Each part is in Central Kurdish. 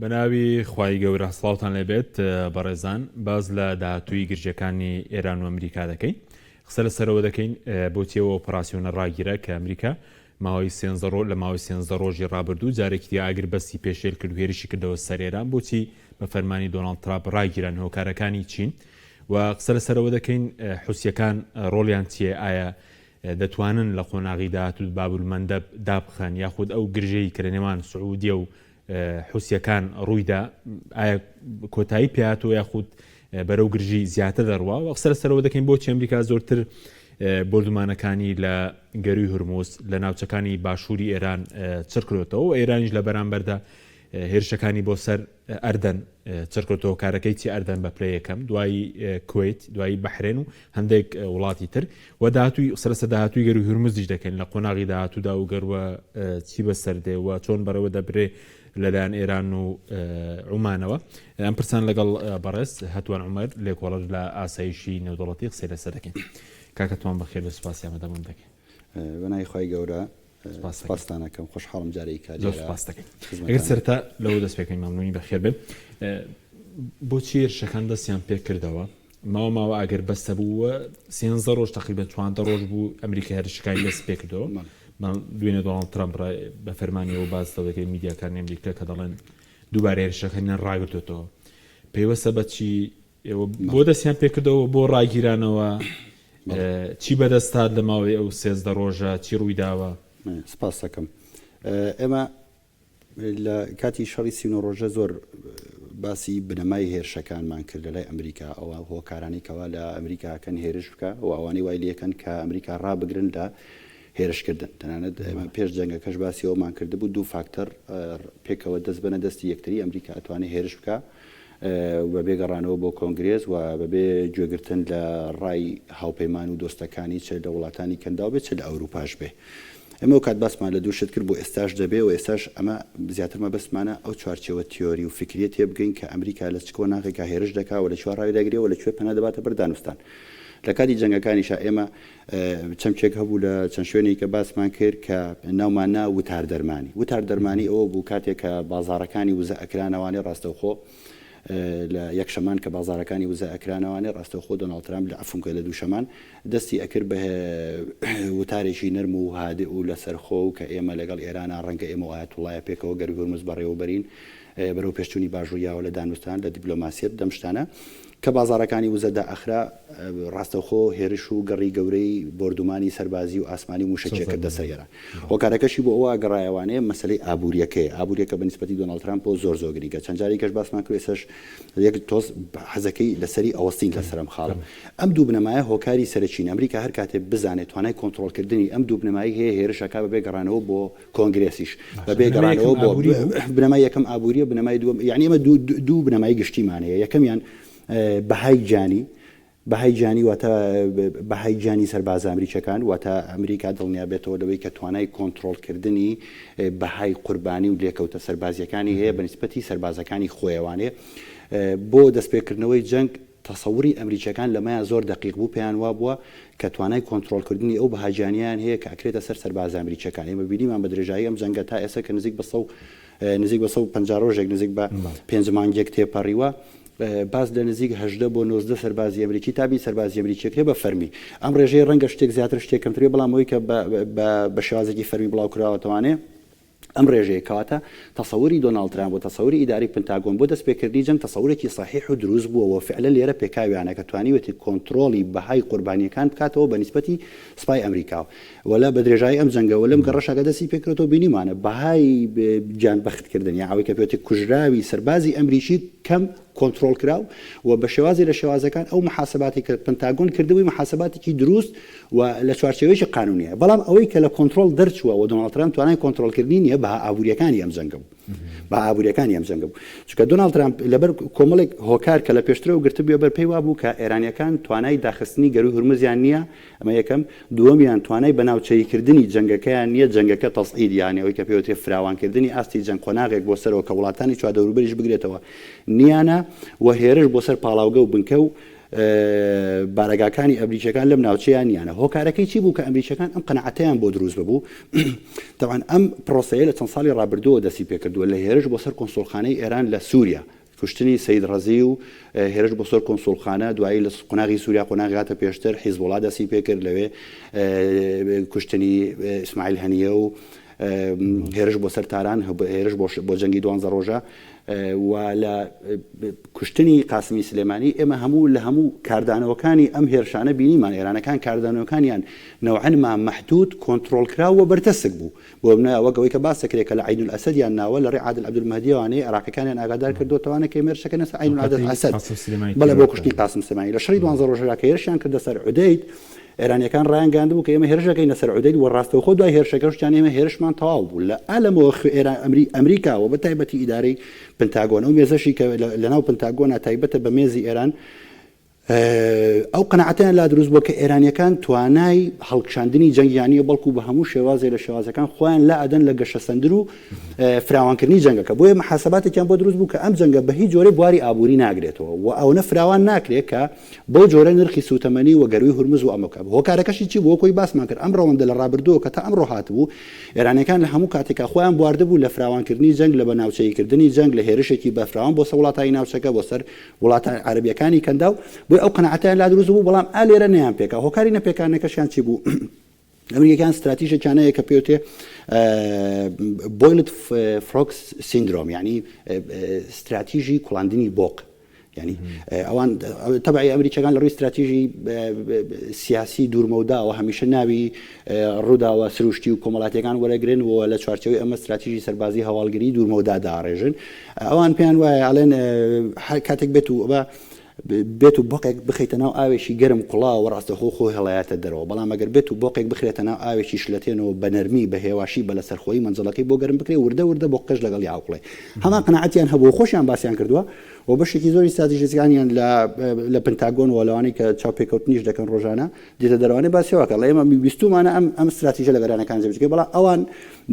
بەناوی خوای گەورە سڵاوتان لێبێت بەڕێزان باس لە داهاتووی گرژیەکانی ئێران و ئەمریکا دەکەین قسە لەسەرەوە دەکەین بۆچی ئەو ئۆپەراسیۆنە ڕاگیرا کە ئەمریکا ماوەی سێنزە ڕۆ لە ماوەی سێنزدە ڕۆژی ڕابردوو جارێکی دیکە ئاگر بەستی پێشێل کرد و هێرشی کردەوە سەر ئێران بۆچی بە فەرمانی دۆناڵد ترامپ ڕاگیران هۆکارەکانی چین و قسە لەسەرەوە دەکەین حوسیەکان ڕۆڵیان چییە ئایا دەتوانن لە قۆناغی داهاتوو بابولمەندەب دابخەن یاخود ئەو گرژەی کە لە نێوان سعودیە و حوسیەکان ڕوویدا ئایا کۆتایی پێهاتووە یاخود بەرەو گرژی زیاتر دەڕوا و قسە لەسەرەوە دەکەین بۆچی ئەمریکا زۆرتر بۆردومانەکانی لە گەروی هورموز لە ناوچەکانی باشووری ئێران چڕکرێتەوە و ئێرانیش لە بەرامبەردا هێرشەکانی بۆ سەر ئەردەن چڕکردەوە کارەکەی چی ئەردەن بە پلە یەکەم دوایی کویت دوایی بەحرێن و هەندێک وڵاتی تر و داهاتووی سەرسە داهاتووی گەروی هورمزیش دەکەین لە قۆناغی داهاتوودا و گەروە چی بەسەر دێ و چۆن بەڕێوە دەبرێ لەلایەن ئێران و عومانەوە ئەم پرسان لەگەڵ بەڕێز هەتوان عومەر لێکۆڵەر لە ئاسایشی نێودەوڵەتی قسەی لەسەر دەکەین کاکە توان بەخێر بێ سوپاسی ئامادەبوون دەکەین. بەناوی خوای گەورە سپاستان ئەکەم خۆشحاڵم جارێکی کە زۆر سپاس دەکەین ئەگەر سەرەتا لەوە دەست پێکەین مەمنونی بەخێر بێن بۆچی هێرشەکان دەستیان پێکردەوە ماوە ماوە ئەگەر بەستە بوو و سێنزە ڕۆژ تقریبا چواندە ڕۆژ بوو ئەمریکا هێرشەکانی دەست پێکردەوە دوێنێ دۆناڵد ترەمپ بە فەرمانیەوە باس دەکەی میدیاکانی ئەمریکا کە دەڵێن دووبارە هێرشەکانیان ڕاگرتوێتەوە پەیوەستە بە چی ئێوە بۆ دەستیان پێکردەوە بۆ ڕاگیرانەوە چی بەدەست هات لە ماوەی ئەو سێزدە ڕۆژە چی ڕوویداوە؟ سپاس دەکەم. ئێمە لە کاتی شەڕی 39 ڕۆژە زۆر باسی بنەمای هێرشەکانمان کرد لە لای ئەمریکا ئەوە هۆکارانی کەوا لە ئەمریکاکەن هێرش بکە و ئەوانەی وای لەکەن کە ئەمریکا ڕابگرن لە هێرشکردن تەنانەت ئێمە پێش جەنگەکەش باسی ئەومان کردبوو دوو فاکتەر پێکەوە دەست بەنە دەستی یەکتری ئەمریکا ئەتوانێت هێرش بکە بەبێ گەڕانەوە بۆ کۆنگرێس و بەبێ گوێگرتن لە ڕای هاوپەیمان و دۆستەکانی چ لە وڵاتانی کەنداو بێ چ لە ئەوروپاش بێ. ئێمە ئەو کات باسمان لە دوو شت کرد بۆ ئێستاش دەبێ و ئێستاش ئەمە زیاتر مەبەستمانە ئەو چوارچێوە تیۆری و فیکریە تێبگەین کە ئەمریکا لە چ قۆناغێکا هێرش دەکا و لە کوێ ڕای دەگرێ و لە کوێ پەنا دەباتە بەر دانوستان. لە کاتی جەنگەکانیشا ئێمە چەمکێک هەبوو لە چەند شوێنێک کە باسمان کرد کە ناومان نا وتار دەرمانی. وتار دەرمانی ئەوە بوو کاتێک کە بازاڕەکانی وزە ئەکرانەوانێ ڕاستەوخۆ لە یەکشەمان کە بازاڕەکانی وزە ئەکرانەوانێ ڕاستەوخۆ دۆناڵد ترامپ لە عەفوم کە لە دووشەمان دەستی ئەکرد بە وتارێکی نەرم و هادئ و لەسەرخۆ و کە ئێمە لەگەڵ ئێرانا ڕەنگە ئێمە و ئایەتوڵڵایە پێکەوە گەروی هورمز بەڕێوە بەرین بەرەو پێشچوونی باش ڕوویاوە لە دانوستان لە دیپلۆماسیەت لەم شتانە کە بازاڕەکانی وزە دائەخرا ڕاستەوخۆ هێرش و گەڕی گەورەی بۆردومانی سەربازی و ئاسمانی و موشەکیە کردە سەر ئێران. هۆکارەکەشی بۆ ئەوە گەڕایەوانێ مەسەلەی ئابووریەکەیە. ئابووریەکە بە نیسبەتی دۆناڵد ترامپەوە زۆر زۆر گرینگە. چەند جارێکیش باسمان کرد ئێستاش یەک تۆز حەزەکەی لەسەری ئەوەستین لەسەر ئەم خاڵە. ئەم دوو بنەمایە هۆکاری سەرەکین. ئەمریکا هەر کاتێ بزانێ توانای کۆنتڕۆڵکردنی ئەم دوو بنەمایەی هەیە هێرش ئەکا بەبێ گەڕانەوە بۆ کۆنگرێسیش بەبێ گەڕانەوە بۆ بنەمای یەکەم ئابووریە بنەمای دووەم یعنی ئێمە دوو بنەمای گشتیمان هەیە یەکەمیان بەهای گیانی بەهای گیانی واتە بەهای گیانی سەربازە ئەمریکیەکان واتە ئەمریکا دڵنیا بێتەوە لەوەی کە توانای کۆنترۆڵکردنی بەهای قوربانی و لێکەوتە سەربازیەکانی هەیە بە نیسبەتی سەربازەکانی خۆیەوانێ بۆ دەستپێکردنەوەی جەنگ تەسەوری ئەمریکیەکان لەمەیا زۆر دەقیق بوو، پێیان وابووە کە توانای کۆنترۆڵکردنی ئەو بەها گیانیەیان هەیە کە ئەکرێتە سەر سەربازە ئەمریکیەکان. ئێمە بینیمان بە درێژایی ئەم جەنگە تا ئێستا کە نزیک بە سەو نزیک بە 150 ڕۆژێک نزیک بە پێنج مانگێک تێپەڕیوە باس لە نزیک 18 بۆ 19 سەربازی ئەمریکی تا 20 سەربازی ئەمریکی ئەکرێ بە فەرمی. ئەم ڕێژەیە ڕەنگە شتێک زیاتر شتێک کەمتر بێ بەڵام ئەوەی کە بە بە شێوازێکی فەرمی بڵاو کراوەتەوانێ ئەم ڕێژەیە، کەواتە تەسەوری دۆناڵد ترامپ و تەسەوری ئیدارەی پنتاگۆن بۆ دەستپێکردنی جەنگ تەسەورێکی سەحیح و دروست بووە و فعلەن لێرە پێکاویانە کە توانیوێتی کۆنترۆڵی بەهای قوربانییەکان بکاتەوە بە نیسبەتی سپای ئەمریکا و لە بە درێژایی ئەم جەنگە و لەم گەڕەشا کە دەستی پێکردەوە بینیمانە بەهای گیان بەختکردن یا ئەوەی کە پێوتێ کوژراوی سەربازی ئەمریکی کەم کۆنترۆڵ کراو و بە شێوازێ لە شێوازەکان ئەو محاسباتی کە پنتاگۆن کردبووی محاسباتێکی دروست و لە چوارچێوەیەکی قانونیە بەڵام ئەوەی کە لە کۆنترۆڵ دەرچووە و دۆناڵد ترامپ توانای کۆنترۆڵکردنی نییە بەها ئابووریەکانی ئەم جەنگە بوو بەها ئابووریەکانی ئەم جەنگە بوو چونکە دۆناڵد ترامپ لەبەر کۆمەڵێک هۆکار کە لە پێشترەوە گرتبوویە بەر پێی وابوو کە ئێرانیەکان توانای داخستنی گەرووی هورمزیان نییە ئەمە یەکەم، دووەمیان توانای بەناوچەییکردنی جەنگەکەیان نییە، جەنگەکە تەسعید یانی ئەوەی کە پێوترێ فراوانکردنی ئاستی جەنگ قۆناغێک بۆ سەرەوە کە وڵاتانی چواردەوروبەریش بگرێتەوە نییانە و هێرش بۆ سەر پاڵاوگە و بنکە و. بارەگاکانی ئەمریکیەکان لەم ناوچەیە نیانە. هۆکارەکەی چی بوو کە ئەمریکیەکان ئەم قەناعەتەیان بۆ دروست ببوو؟ تەبعەن ئەم پرۆسەیە لە چەند ساڵی ڕابردووەوە دەستی پێکردووە لە هێرش بۆ سەر کۆنسوڵخانەی ئێران لە سوریا، کوشتنی سەید ڕەزی و هێرش بۆ سەر کۆنسوڵخانە، دوایی لە قۆناغی سوریا قۆناغی هاتە پێشتر حیزبوڵا دەستی پێکرد لەوێ کوشتنی ئیسماعیل هەنیە و هێرش بۆ سەر تاران، هێرش بۆ جەنگی دوانزە ڕۆژە و لە کوشتنی قاسمی سلێمانی ئێمە هەموو لە هەموو کاردانەوەکانی ئەم هێرشانە بینیمان ئێرانەکان کاردانەوەکانیان نەوعەن ما مەحدود کۆنترۆڵکراو و بەرتەسک بوو بۆ منە وەک ئەوەی کە باس دەکرێت کە لە عەین الئەسەدیان ناوە لە ڕێی عادل عەبدولمەهدیەوانەی عێراقیەکانیان ئاگادار کردۆتەوانە کە ئێمە هێرشەکەینە سەر عەین الئەسەد بەڵێ بۆ کوشتنی قاسم سلێمانی لە شەڕی دوانزە ڕۆژەدا کە هێرشیان کردە سەر عودەید ئێرانیەکان ڕایانگەیاندبوو کە ئێمە هێرش دەکەینە سەر عودەید و ڕاستەوخۆ دوای هێرشەکەش وتیان ئێمە هێرشمان تەواو بوو لە ئالەمەوە خوێ ئێران ئەمری ئەمریکا و بە تایبەتی ئیدارەی پنتاگۆن ئەو مێزەشی کە لەناو پنتاگۆنا تایبەتە بە مێزی ئێران ئەو قەناعەتەیان لا دروست بووە کە ئێرانیەکان توانای هەڵکشاندنی جەنگیان نییە بەڵکو بە هەموو شێوازێ لە شێوازەکان خۆیان لا ئەدەن لە گەشەسەندن و فراوانکردنی جەنگەکە بۆیە محاسباتێکیان بۆ دروست بوو کە ئەم جەنگە بە هیچ جۆرێ بواری ئابووری ناگرێتەوە و ئەونە فراوان ناکرێت کە بەو جۆرە نرخی سووتەمەنی و گەرووی هورمز و ئەمەکە هۆکارەکەشی چی بوو وەک خۆی باسمان کرد ئەم ڕەوەندە لە ڕابردووە کە تا ئەمڕۆ هاتبوو ئێرانیەکان لە هەموو کاتێکا خۆیان بواردبوو لە فراوانکردنی جەنگ لە بە ناوچەییکردنی جەنگ لە هێرشێکی بەرفراوان بۆ سەر وڵاتانی ناوچەکە بۆ سەر وڵاتە عەرەبیەکانی کەنداو بۆیە ئەو قەناعەتەیان لا دروست بوو بەڵام ئا لێرە نەیان پێکا هۆکاری نەپێکانەکەشیان چی بوو ئەمریکەکان ستراتیژێکیان هەیە کە پێوتێ boiled frogs syndrome یعنی ستراتیژی کوڵاندنی بۆق یعنی ئەوان تەبعی ئەمریکەکان لە ڕووی ستراتیژی سیاسی دوورمەوداوە هەمیشە ناوی ڕووداوە سروشتی و کۆمەڵاتیەکان وەرەگرن و لە چوارچێوەی ئەمە ستراتیژی سەربازی هەواڵگری دوورمەودا داڕێژن ئەوان پێیان وایە ئەڵێن هەر کاتێک بێت و بە بێت و بۆقێک بخەیتە ناو ئاوێکی گەرم کوڵاوە ڕاستەخۆ خۆ هێڵایەتە دەرەوە بەڵام ئەگەر بێت و بۆقێک بخرێتە ناو ئاوێکی شلەتێنەوە بە نەرمی بە هێواشی بە لەسەرخۆیی مەنجەڵەکەی بۆ گەرم بکرێ وردە وردە بۆقەکەش لەگەڵی هاوکڵێ هەمان قەناعەتیان هەبوو خۆشیان باسیان کردووە و بەشێکی زۆری ستراتیژیستەکانیان لە لە پنتاگۆن و لەوانەی کە چاوپێکەوتنیش دەکەن ڕۆژانە دێتە دەرەوانێ باسی وا کە ئەڵێ ئێمە ویستوومانە ئەم ئەم ستراتیژە لەگەڵ ئێرانەکان جێبەجێ بکەین بەڵام ئەوان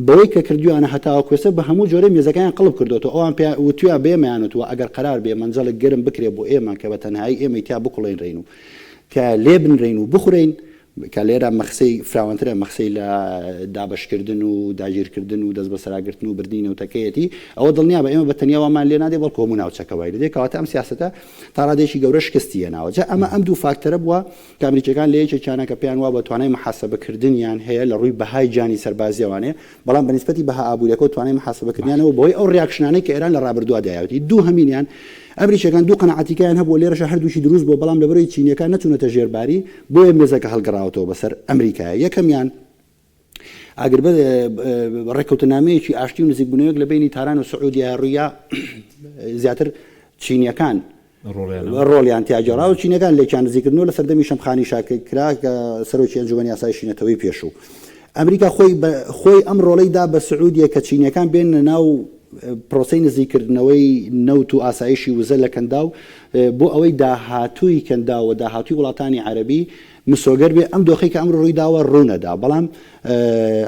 بەوەی کە کردوویانە هەتاوەکو ئێستا بە هەموو جۆرێ مێزەکەیان قڵپ کردۆتەوە ئەوان پێیان وتوویان بە ئێمەیان وتووە ئەگەر قەرار بێ مەنجەڵێک گەرم بکرێ بۆ ئێمە کە بە تەنهایی ئێمەی تیا بکوڵێنرێین و تیا لێ بنرێین و بخورێین کە لێرە مەخسەی فراوانترە مەخسەی لە دابەشکردن و داگیرکردن و دەستبەسەراگرتن و بردنی نەوتەکەیەتی ئەوە دڵنیابە ئێمە بە تەنیا وامان لێ نادێ بەڵکو هەموو ناوچەکە وای لێ دێ کەواتە ئەم سیاسەتە تا ڕادەیەکی گەورە شکستی هێناوە جا ئەمە ئەم دوو فاکتەرە بووە کە ئەمریکیەکان لە یەکێکیانە کە پێیان وابووە توانای محاسەبەکردنیان هەیە لە ڕووی بەهای گیانی سەربازیەوانێ بەڵام بە نیسبەتی بەها ئابووریەکەوە توانای محاسەبەکردنیانەوە بەهۆی ئەو reaction انەی کە ئێران لە ڕابردووە دایەوتی دووهەمینیان ئەمریکیەکان دوو قەناعەتیکەیان هەبووە لێرەشە هەردووکی دروست بووە بەڵام لەبەرەوەی چینیەکان نەچوونەتە ژێرباری بۆیە مێزەکە هەڵگەڕاوەتەوە بەسەر ئەمریکایە یەکەمیان ئاگربە ڕێککەوتنامەیەکی ئاشتی و نزیکبوونەوەیەک لە بەینی تاران و سعودیە ڕوویا زیاتر چینیەکان ڕۆڵیان تیا گێڕا و چینەکان لێکیان نزیکردنەوە لە سەردەمی شەمخانی شا کرا کە سەرۆکی ئەنجومەنی ئاسایشی نەتەوەی پێشوو. ئەمریکا خۆی خۆی ئەم ڕۆڵەی دا بە سعودیە کە چینیەکان بێننە ناو پرۆسەی نزیکردنەوەی نەوت و ئاسایشی وزە لە کەنداو بۆ ئەوەی داهاتووی کەنداو و داهاتووی وڵاتانی عەرەبی مسۆگەر بێ ئەم دۆخەی کە ئەمڕۆ ڕوویداوە ڕوونەدا بەڵام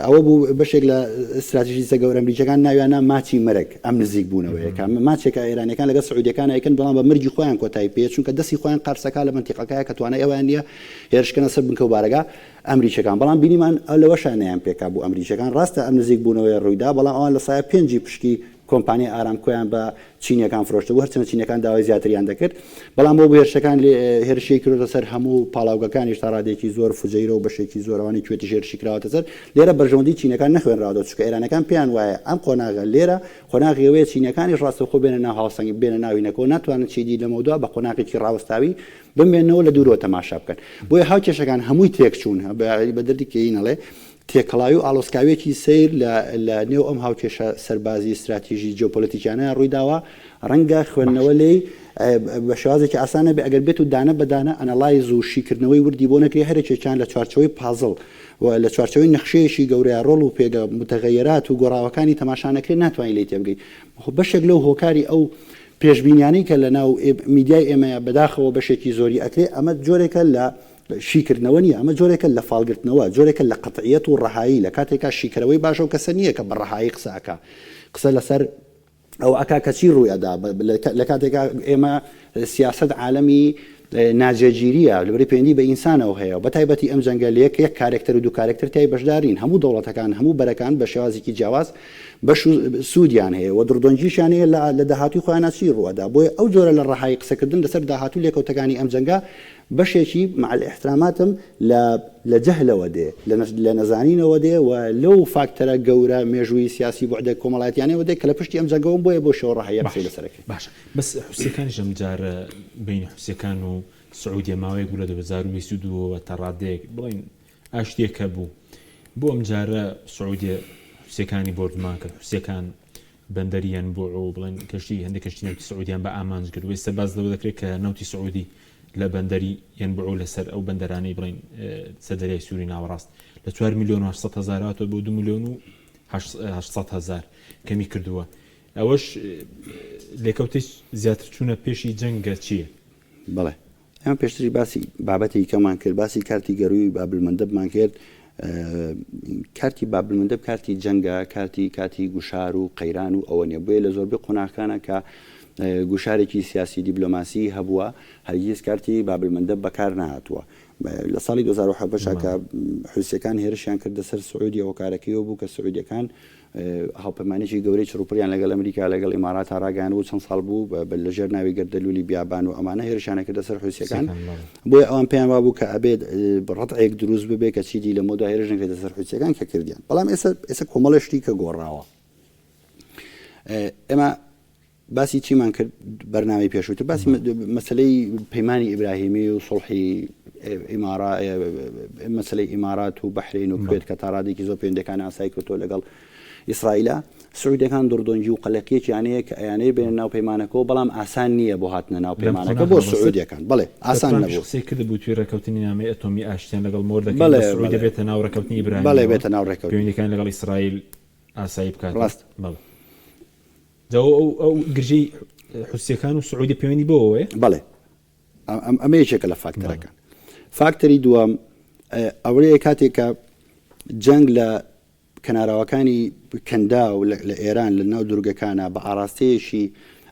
ئەوە بوو بەشێک لە ستراتیژیستە گەورە ئەمریکیەکان ناویان نا ماچی مەرگ ئەم نزیک بوونەوەیە کە ماچێکە ئێرانیەکان لەگەڵ سعودیەکان ئەیکەن بەڵام بە مەرگی خۆیان کۆتایی پێ چونکە دەستی خۆیان قارسەکە لە مەنتیقەکەیە کە توانای ئەویان نییە هێرشکەنە سەر بنکە و بارەگا ئەمریکیەکان بەڵام بینیمان لەوەشا نەیان پێکا بوو ئەمریکیەکان ڕاستە ئەم نزیک بوونەوەیە ڕوویدا بەڵام ئەوان لە سایە پێنجی پشکی کۆمپانیای ئارامکۆیان بە چینیەکان فرۆشتبوو، هەرچەندە چینیەکان داوای زیاتریان دەکرد، بەڵام بۆ هێرشەکان هێرشی کردۆتە سەر هەموو پاڵاوگەکانیش تا ڕادەیەکی زۆر فوجەیرە و بەشێکی زۆر ئەوانەی کوێتیش هێرشی کراوەتە سەر، لێرە بەرژەوەندی چینیەکان نەخوێنراوەتەوە، چونکە ئێرانیەکان پێیان وایە ئەم قۆناغە لێرە قۆناغی ئەوەیە چینیەکانیش ڕاستەوخۆ بێنە ناو هاوسەنگی بێنە ناوی نەکەوە ناتوانن چیدی لەمەودوا بە قۆناغێکی ڕاوەستاوی بمێنەوە لە دوورەوە تەماشا بکەن بۆیە هاوکێشەکان هەمووی تێکچوون بە دەردی کێی نەڵێ تێکەڵاوی و ئاڵۆزکاوییەکی سەیر لە لە نێو ئەم هاوکێشە سەربازی، ستراتیژی، جیۆپۆلەتیکیانەیا ڕوویداوە، ڕەنگە خوێندنەوە لێی بە شێوازێکی ئاسان نەبێ ئەگەر بێت و دانە بە دانە analyze و شیکردنەوەی وردی بۆ نەکرێ، هەرێکێکیان لە چوارچێوەی پازڵ و لە چوارچێوەی نەخشەیەکی گەورەیا ڕۆڵ و پێگە موتەغەیەرات و گۆڕاوەکانی تەماشا نەکرێ ناتوانی لێی تێبگەی. بەشێک لەو هۆکاری ئەو پێشبینیانەی کە لە ناو میدیای ئێمەیا بەداخەوە بەشێکی زۆری ئەکرێ ئەمە جۆرێکە لە شیکردنەوە نییە، ئەمە جۆرێکە لە فاڵگرتنەوە، جۆرێکە لە قەتعیەت و ڕەهایی، لە کاتێکا شیکەرەوەی باش ئەو کەسە نییە کە بە ڕەهایی قسە ئەکا، قسە لەسەر ئەوە ئەکا کە چی ڕووی ئەدا، لە کاتێکا ئێمە سیاسەت عالەمی. ناجێگیرییە، لەبەرئەوەی پەیوەندی بە ئینسانەوە هەیە و بەتایبەتی ئەم جەنگە لە یەک یەک کارێکتەر و دوو کارێکتەر تیای بەشدار نین، هەموو دەوڵەتەکان، هەموو بەرەکان بە شێوازێکی جیاواز بەش و سوودیان هەیە و دڕدۆنگیشیان هەیە لە لە داهاتووی خۆیانا چی ڕووئەدا، بۆیە ئەو جۆرە لە ڕەهایی قسەکردن لەسەر داهاتوو لێکەوتەکانی ئەم جەنگە بەشێکی مع الاحتراماتم لە لە جەهلەوە دێ، لە لە نەزانینەوە دێ و لەو فاکتەرە گەورە مێژوویی سیاسی بوعدە کۆمەڵایەتیانەوە دێ کە لە پشتی ئەم جەنگەوەن بۆیە بەو شێوە ڕەهاییە قسەی باشە لەسەر ئەکەین. باشە بەس حوسیەکانیش ئەم جارە بەینی حوسیەکان و سعودیە ماوەیەک بوو لە 2022 ەوە تا ڕادەیەک بڵێین ئاشتیەک هەبوو بۆ ئەم جارە سعودیە حوسیەکانی بۆردومان کرد حوسیەکان بەندەری یەنبوع و بڵێن کەشتی هەندێک کەشتی نەوتی سعودیان بە ئامانج کرد و ئێستا باس لەوە دەکرێت کە نەوتی سعودی لە بەندەری یەنبوع و لەسەر ئەو بەندەرانەی بڵێن سەر دەریای سووری ناوەڕاست لە 4 میلیۆن و 800 هەزار هاتووە بۆ 2 میلیۆن و 800 هەزار کەمی کردووە ئەوەش لێکەوتەی زیاتر چوونە پێشی جەنگە چییە؟ بەڵێ ئێمە پێشتریش باسی بابەتێکی کەمان کرد باسی کارتی گەرووی بابلمەندەبمان کرد کارتی بابلمەندەب کارتی جەنگە کارتی کاتی گوشار و قەیران و ئەوە نیە بۆیە لە زۆربەی قۆناغەکانە کە گوشارێکی سیاسی دیبلۆماسی هەبووە هەرگیز کارتی بابلمەندەب بەکار نەهاتووە لە ساڵی 2017 کە حوسیەکان هێرشیان کردە سەر سعودیە هۆکارەکەی بوو کە سعودیەکان هاوپەیمانیی گەورەی چڕوپڕیان لەگەڵ ئەمریکا، لەگەڵ ئیماراتا ڕاگەیاندبوو، چەند ساڵ بوو لە ژێر ناوی گەردەلوولی بیابان و ئەمانە هێرشیان ئەکردە سەر حوسییەکان، بۆیە ئەوان پێیان وابوو کە ئەبێت ڕەتعێک دروست ببێ کە چیدی لەمەودا هێرش نەکرێتە سەر حوسییەکان کە کردیان. بەڵام ئێستا ئێستا کۆمەڵێ شتی کە گۆڕاوە. ئێمە باسی چیمان کرد بەرنامەی پێشووتر باسی مەسلەی پەیمانی ئیبراهیمی و سڵحی ئیمارا مەسلەی ئیمارات و بەحرین و کوێت کە تاڕادێکی زۆر پەیوەندەکان ئاسای کردەوە لەگەڵ ئیسرائیلە سعودەکان دڕدۆنگی و قەلەقیەکیان هەیە کە ئەیانەیە بێنە ناو پەیمانەکەەوە بەڵام ئاسان نییە بۆ هاتنە ناو پەیمانەکە بۆ سعودیەکان بڵێ ئاسان نەبوو قسەی کرد بوو توی ڕێکەوتنی نامەی ئەتۆمی ئاشتیان لەگەڵ مۆر دەکەن بەڵێ سعودیە بێتە ناو ڕێکەوتنی ئیبراهیمی بەڵێ بێتە ناو ڕێکەوتن پەیوەندیەکان لەگەڵ ئیسرائیل ئاسایی بکات ڕاست بەڵێ جا ئەو ئەو گرژەی حوسیەکان و سعودیە پەیوەندی بەوەوەیە؟ بەڵێ ئەمە یەکێکە لە فاکتەرەکان. فاکتەری دووەم ئەوەیە کاتێک کە جەنگ لە کەناراوەکانی کەنداو لە ئێران لە ناو دوورگەکانە بە ئاراستەیەکی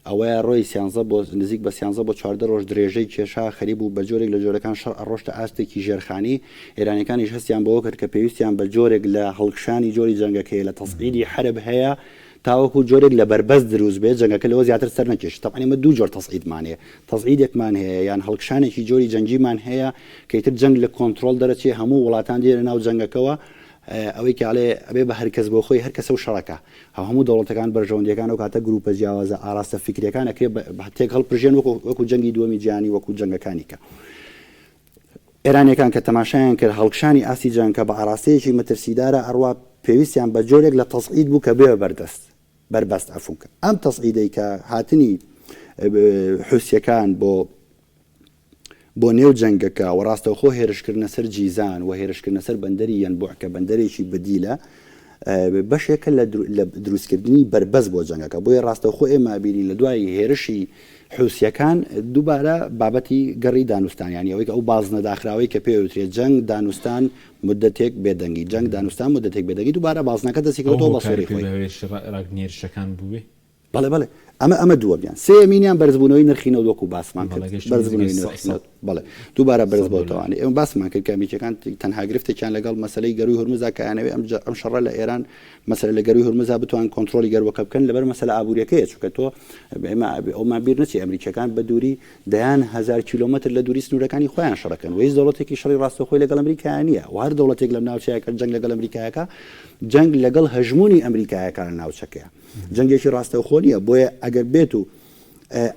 ئەوەیە ڕۆی سیانزە بۆ نزیک بە سیانزە بۆ 14 ڕۆژ درێژەی کێشا خەریک بوو بە جۆرێک لە جۆرەکان شەڕ ئەڕۆشتە ئاستێکی ژێرخانی ئێرانەکانیش هەستیان بەوە کرد کە پێویستیان بە جۆرێک لە هەڵکشانی جۆری جەنگەکەی لە تەسعیدی حەرب هەیە تاوەکو جۆرێک لە بەربەست دروست بێت جەنگەکە لەوە زیاتر سەر نەکێشێت، تەبعەن ئێمە دوو جۆر تەسعیدمان هەیە، تەسعیدێکمان هەیە یان هەڵکشانێکی جۆری جەنگیمان هەیە کە ئیتر جەنگ لە کۆنترۆڵ دەرەچێ هەموو وڵاتان دێنە ناو جەنگەکەوە ئەوەی کە ئەڵێ ئەبێ بە هەرکەس بۆ خۆی هەر کەسە و شەڕەکە هەموو دەوڵەتەکان بەرژەوەندیەکان ئەو کاتە گروپە جیاوازە ئاراستە فیکریەکان ئەکرێ تێک هەڵپرژێن وەکو وەکو جەنگی دووەمی جیهانی وەکو جەنگەکانی کە. ئێرانیەکان کە تەماشایان کرد هەڵکشانی ئاستی جەنگەکە بە ئاراستەیەکی مەترسیدارا ئەڕوا پێویستیان بە جۆرێک لە تەسعید بوو کە بێ بەردەست بەربەست عەفوون کە ئەم تەسعیدەی کە هاتنی حوسیەکان بۆ بۆ نێو جەنگەکە و ڕاستەوخۆ هێرشکردنە سەر جیزان و هێرشکردنە سەر بەندەری یەنبوع کە بەندەرێکی بدیلە بەشێکە لە دروستکردنی بەربەست بۆ جەنگەکە بۆیە ڕاستەوخۆ ئێمە بینین لە دوای هێرشی حوسیەکان دووبارە بابەتی گەڕی دانوستان یانی ئەوەی کە ئەو بازنە داخراوەی کە پێی ئەوترێت جەنگ دانوستان مودەتێک بێدەنگی جەنگ دانوستان مودەتێک بێدەنگی دووبارە بازنەکە دەستی ئەو کەوتەوە بە هۆکاری سوڕی خۆی. پێ هێرشی هێرشەکان بووێ؟ بەڵێ بەڵێ ئەمە ئەمە دووەمیان سێیەمینیان بەرزبوونەوەی نرخی نەوت وەکو باسمان کرد بەڵێ گەشتە نزیکەی بەرزبوونەوەی نرخی سەد نەوت بەڵێ دووبارە بەرز دۆلار. بۆتەوانێ ئێمە باسمان کرد کە ئەمریکیەکان تەنها گرفتێکیان لەگەڵ مەسەلەی گەرووی هورمزدا کە ئەیانەوێ ئەم ئەم شەڕە لە ئێران مەسەلە لە گەرووی هورمزا بتوان کۆنترۆڵی گەرووەکە بکەن لەبەر مەسەلە ئابووریەکەیە چونکە تۆ ئێمە ئەومان بیر نەچێ ئەمریکیەکان بە دووری دەیان هەزار کیلۆمەتر لە دووری سنوورەکانی خۆیان شەڕەکەن و هیچ دەوڵەتێکی شەڕی ڕاستەوخۆی لەگەڵ ئەمریکا نییە و هەر دەوڵەتێک لەم ناوچەیە کە جەنگ لەگەڵ ئەمریکایەکە جەنگ لەگەڵ هەژموونی ئەمریکایەکە لە ناوچەکەیە جەنگێکی ڕاستەوخۆ نییە بۆیە ئەگەر بێت و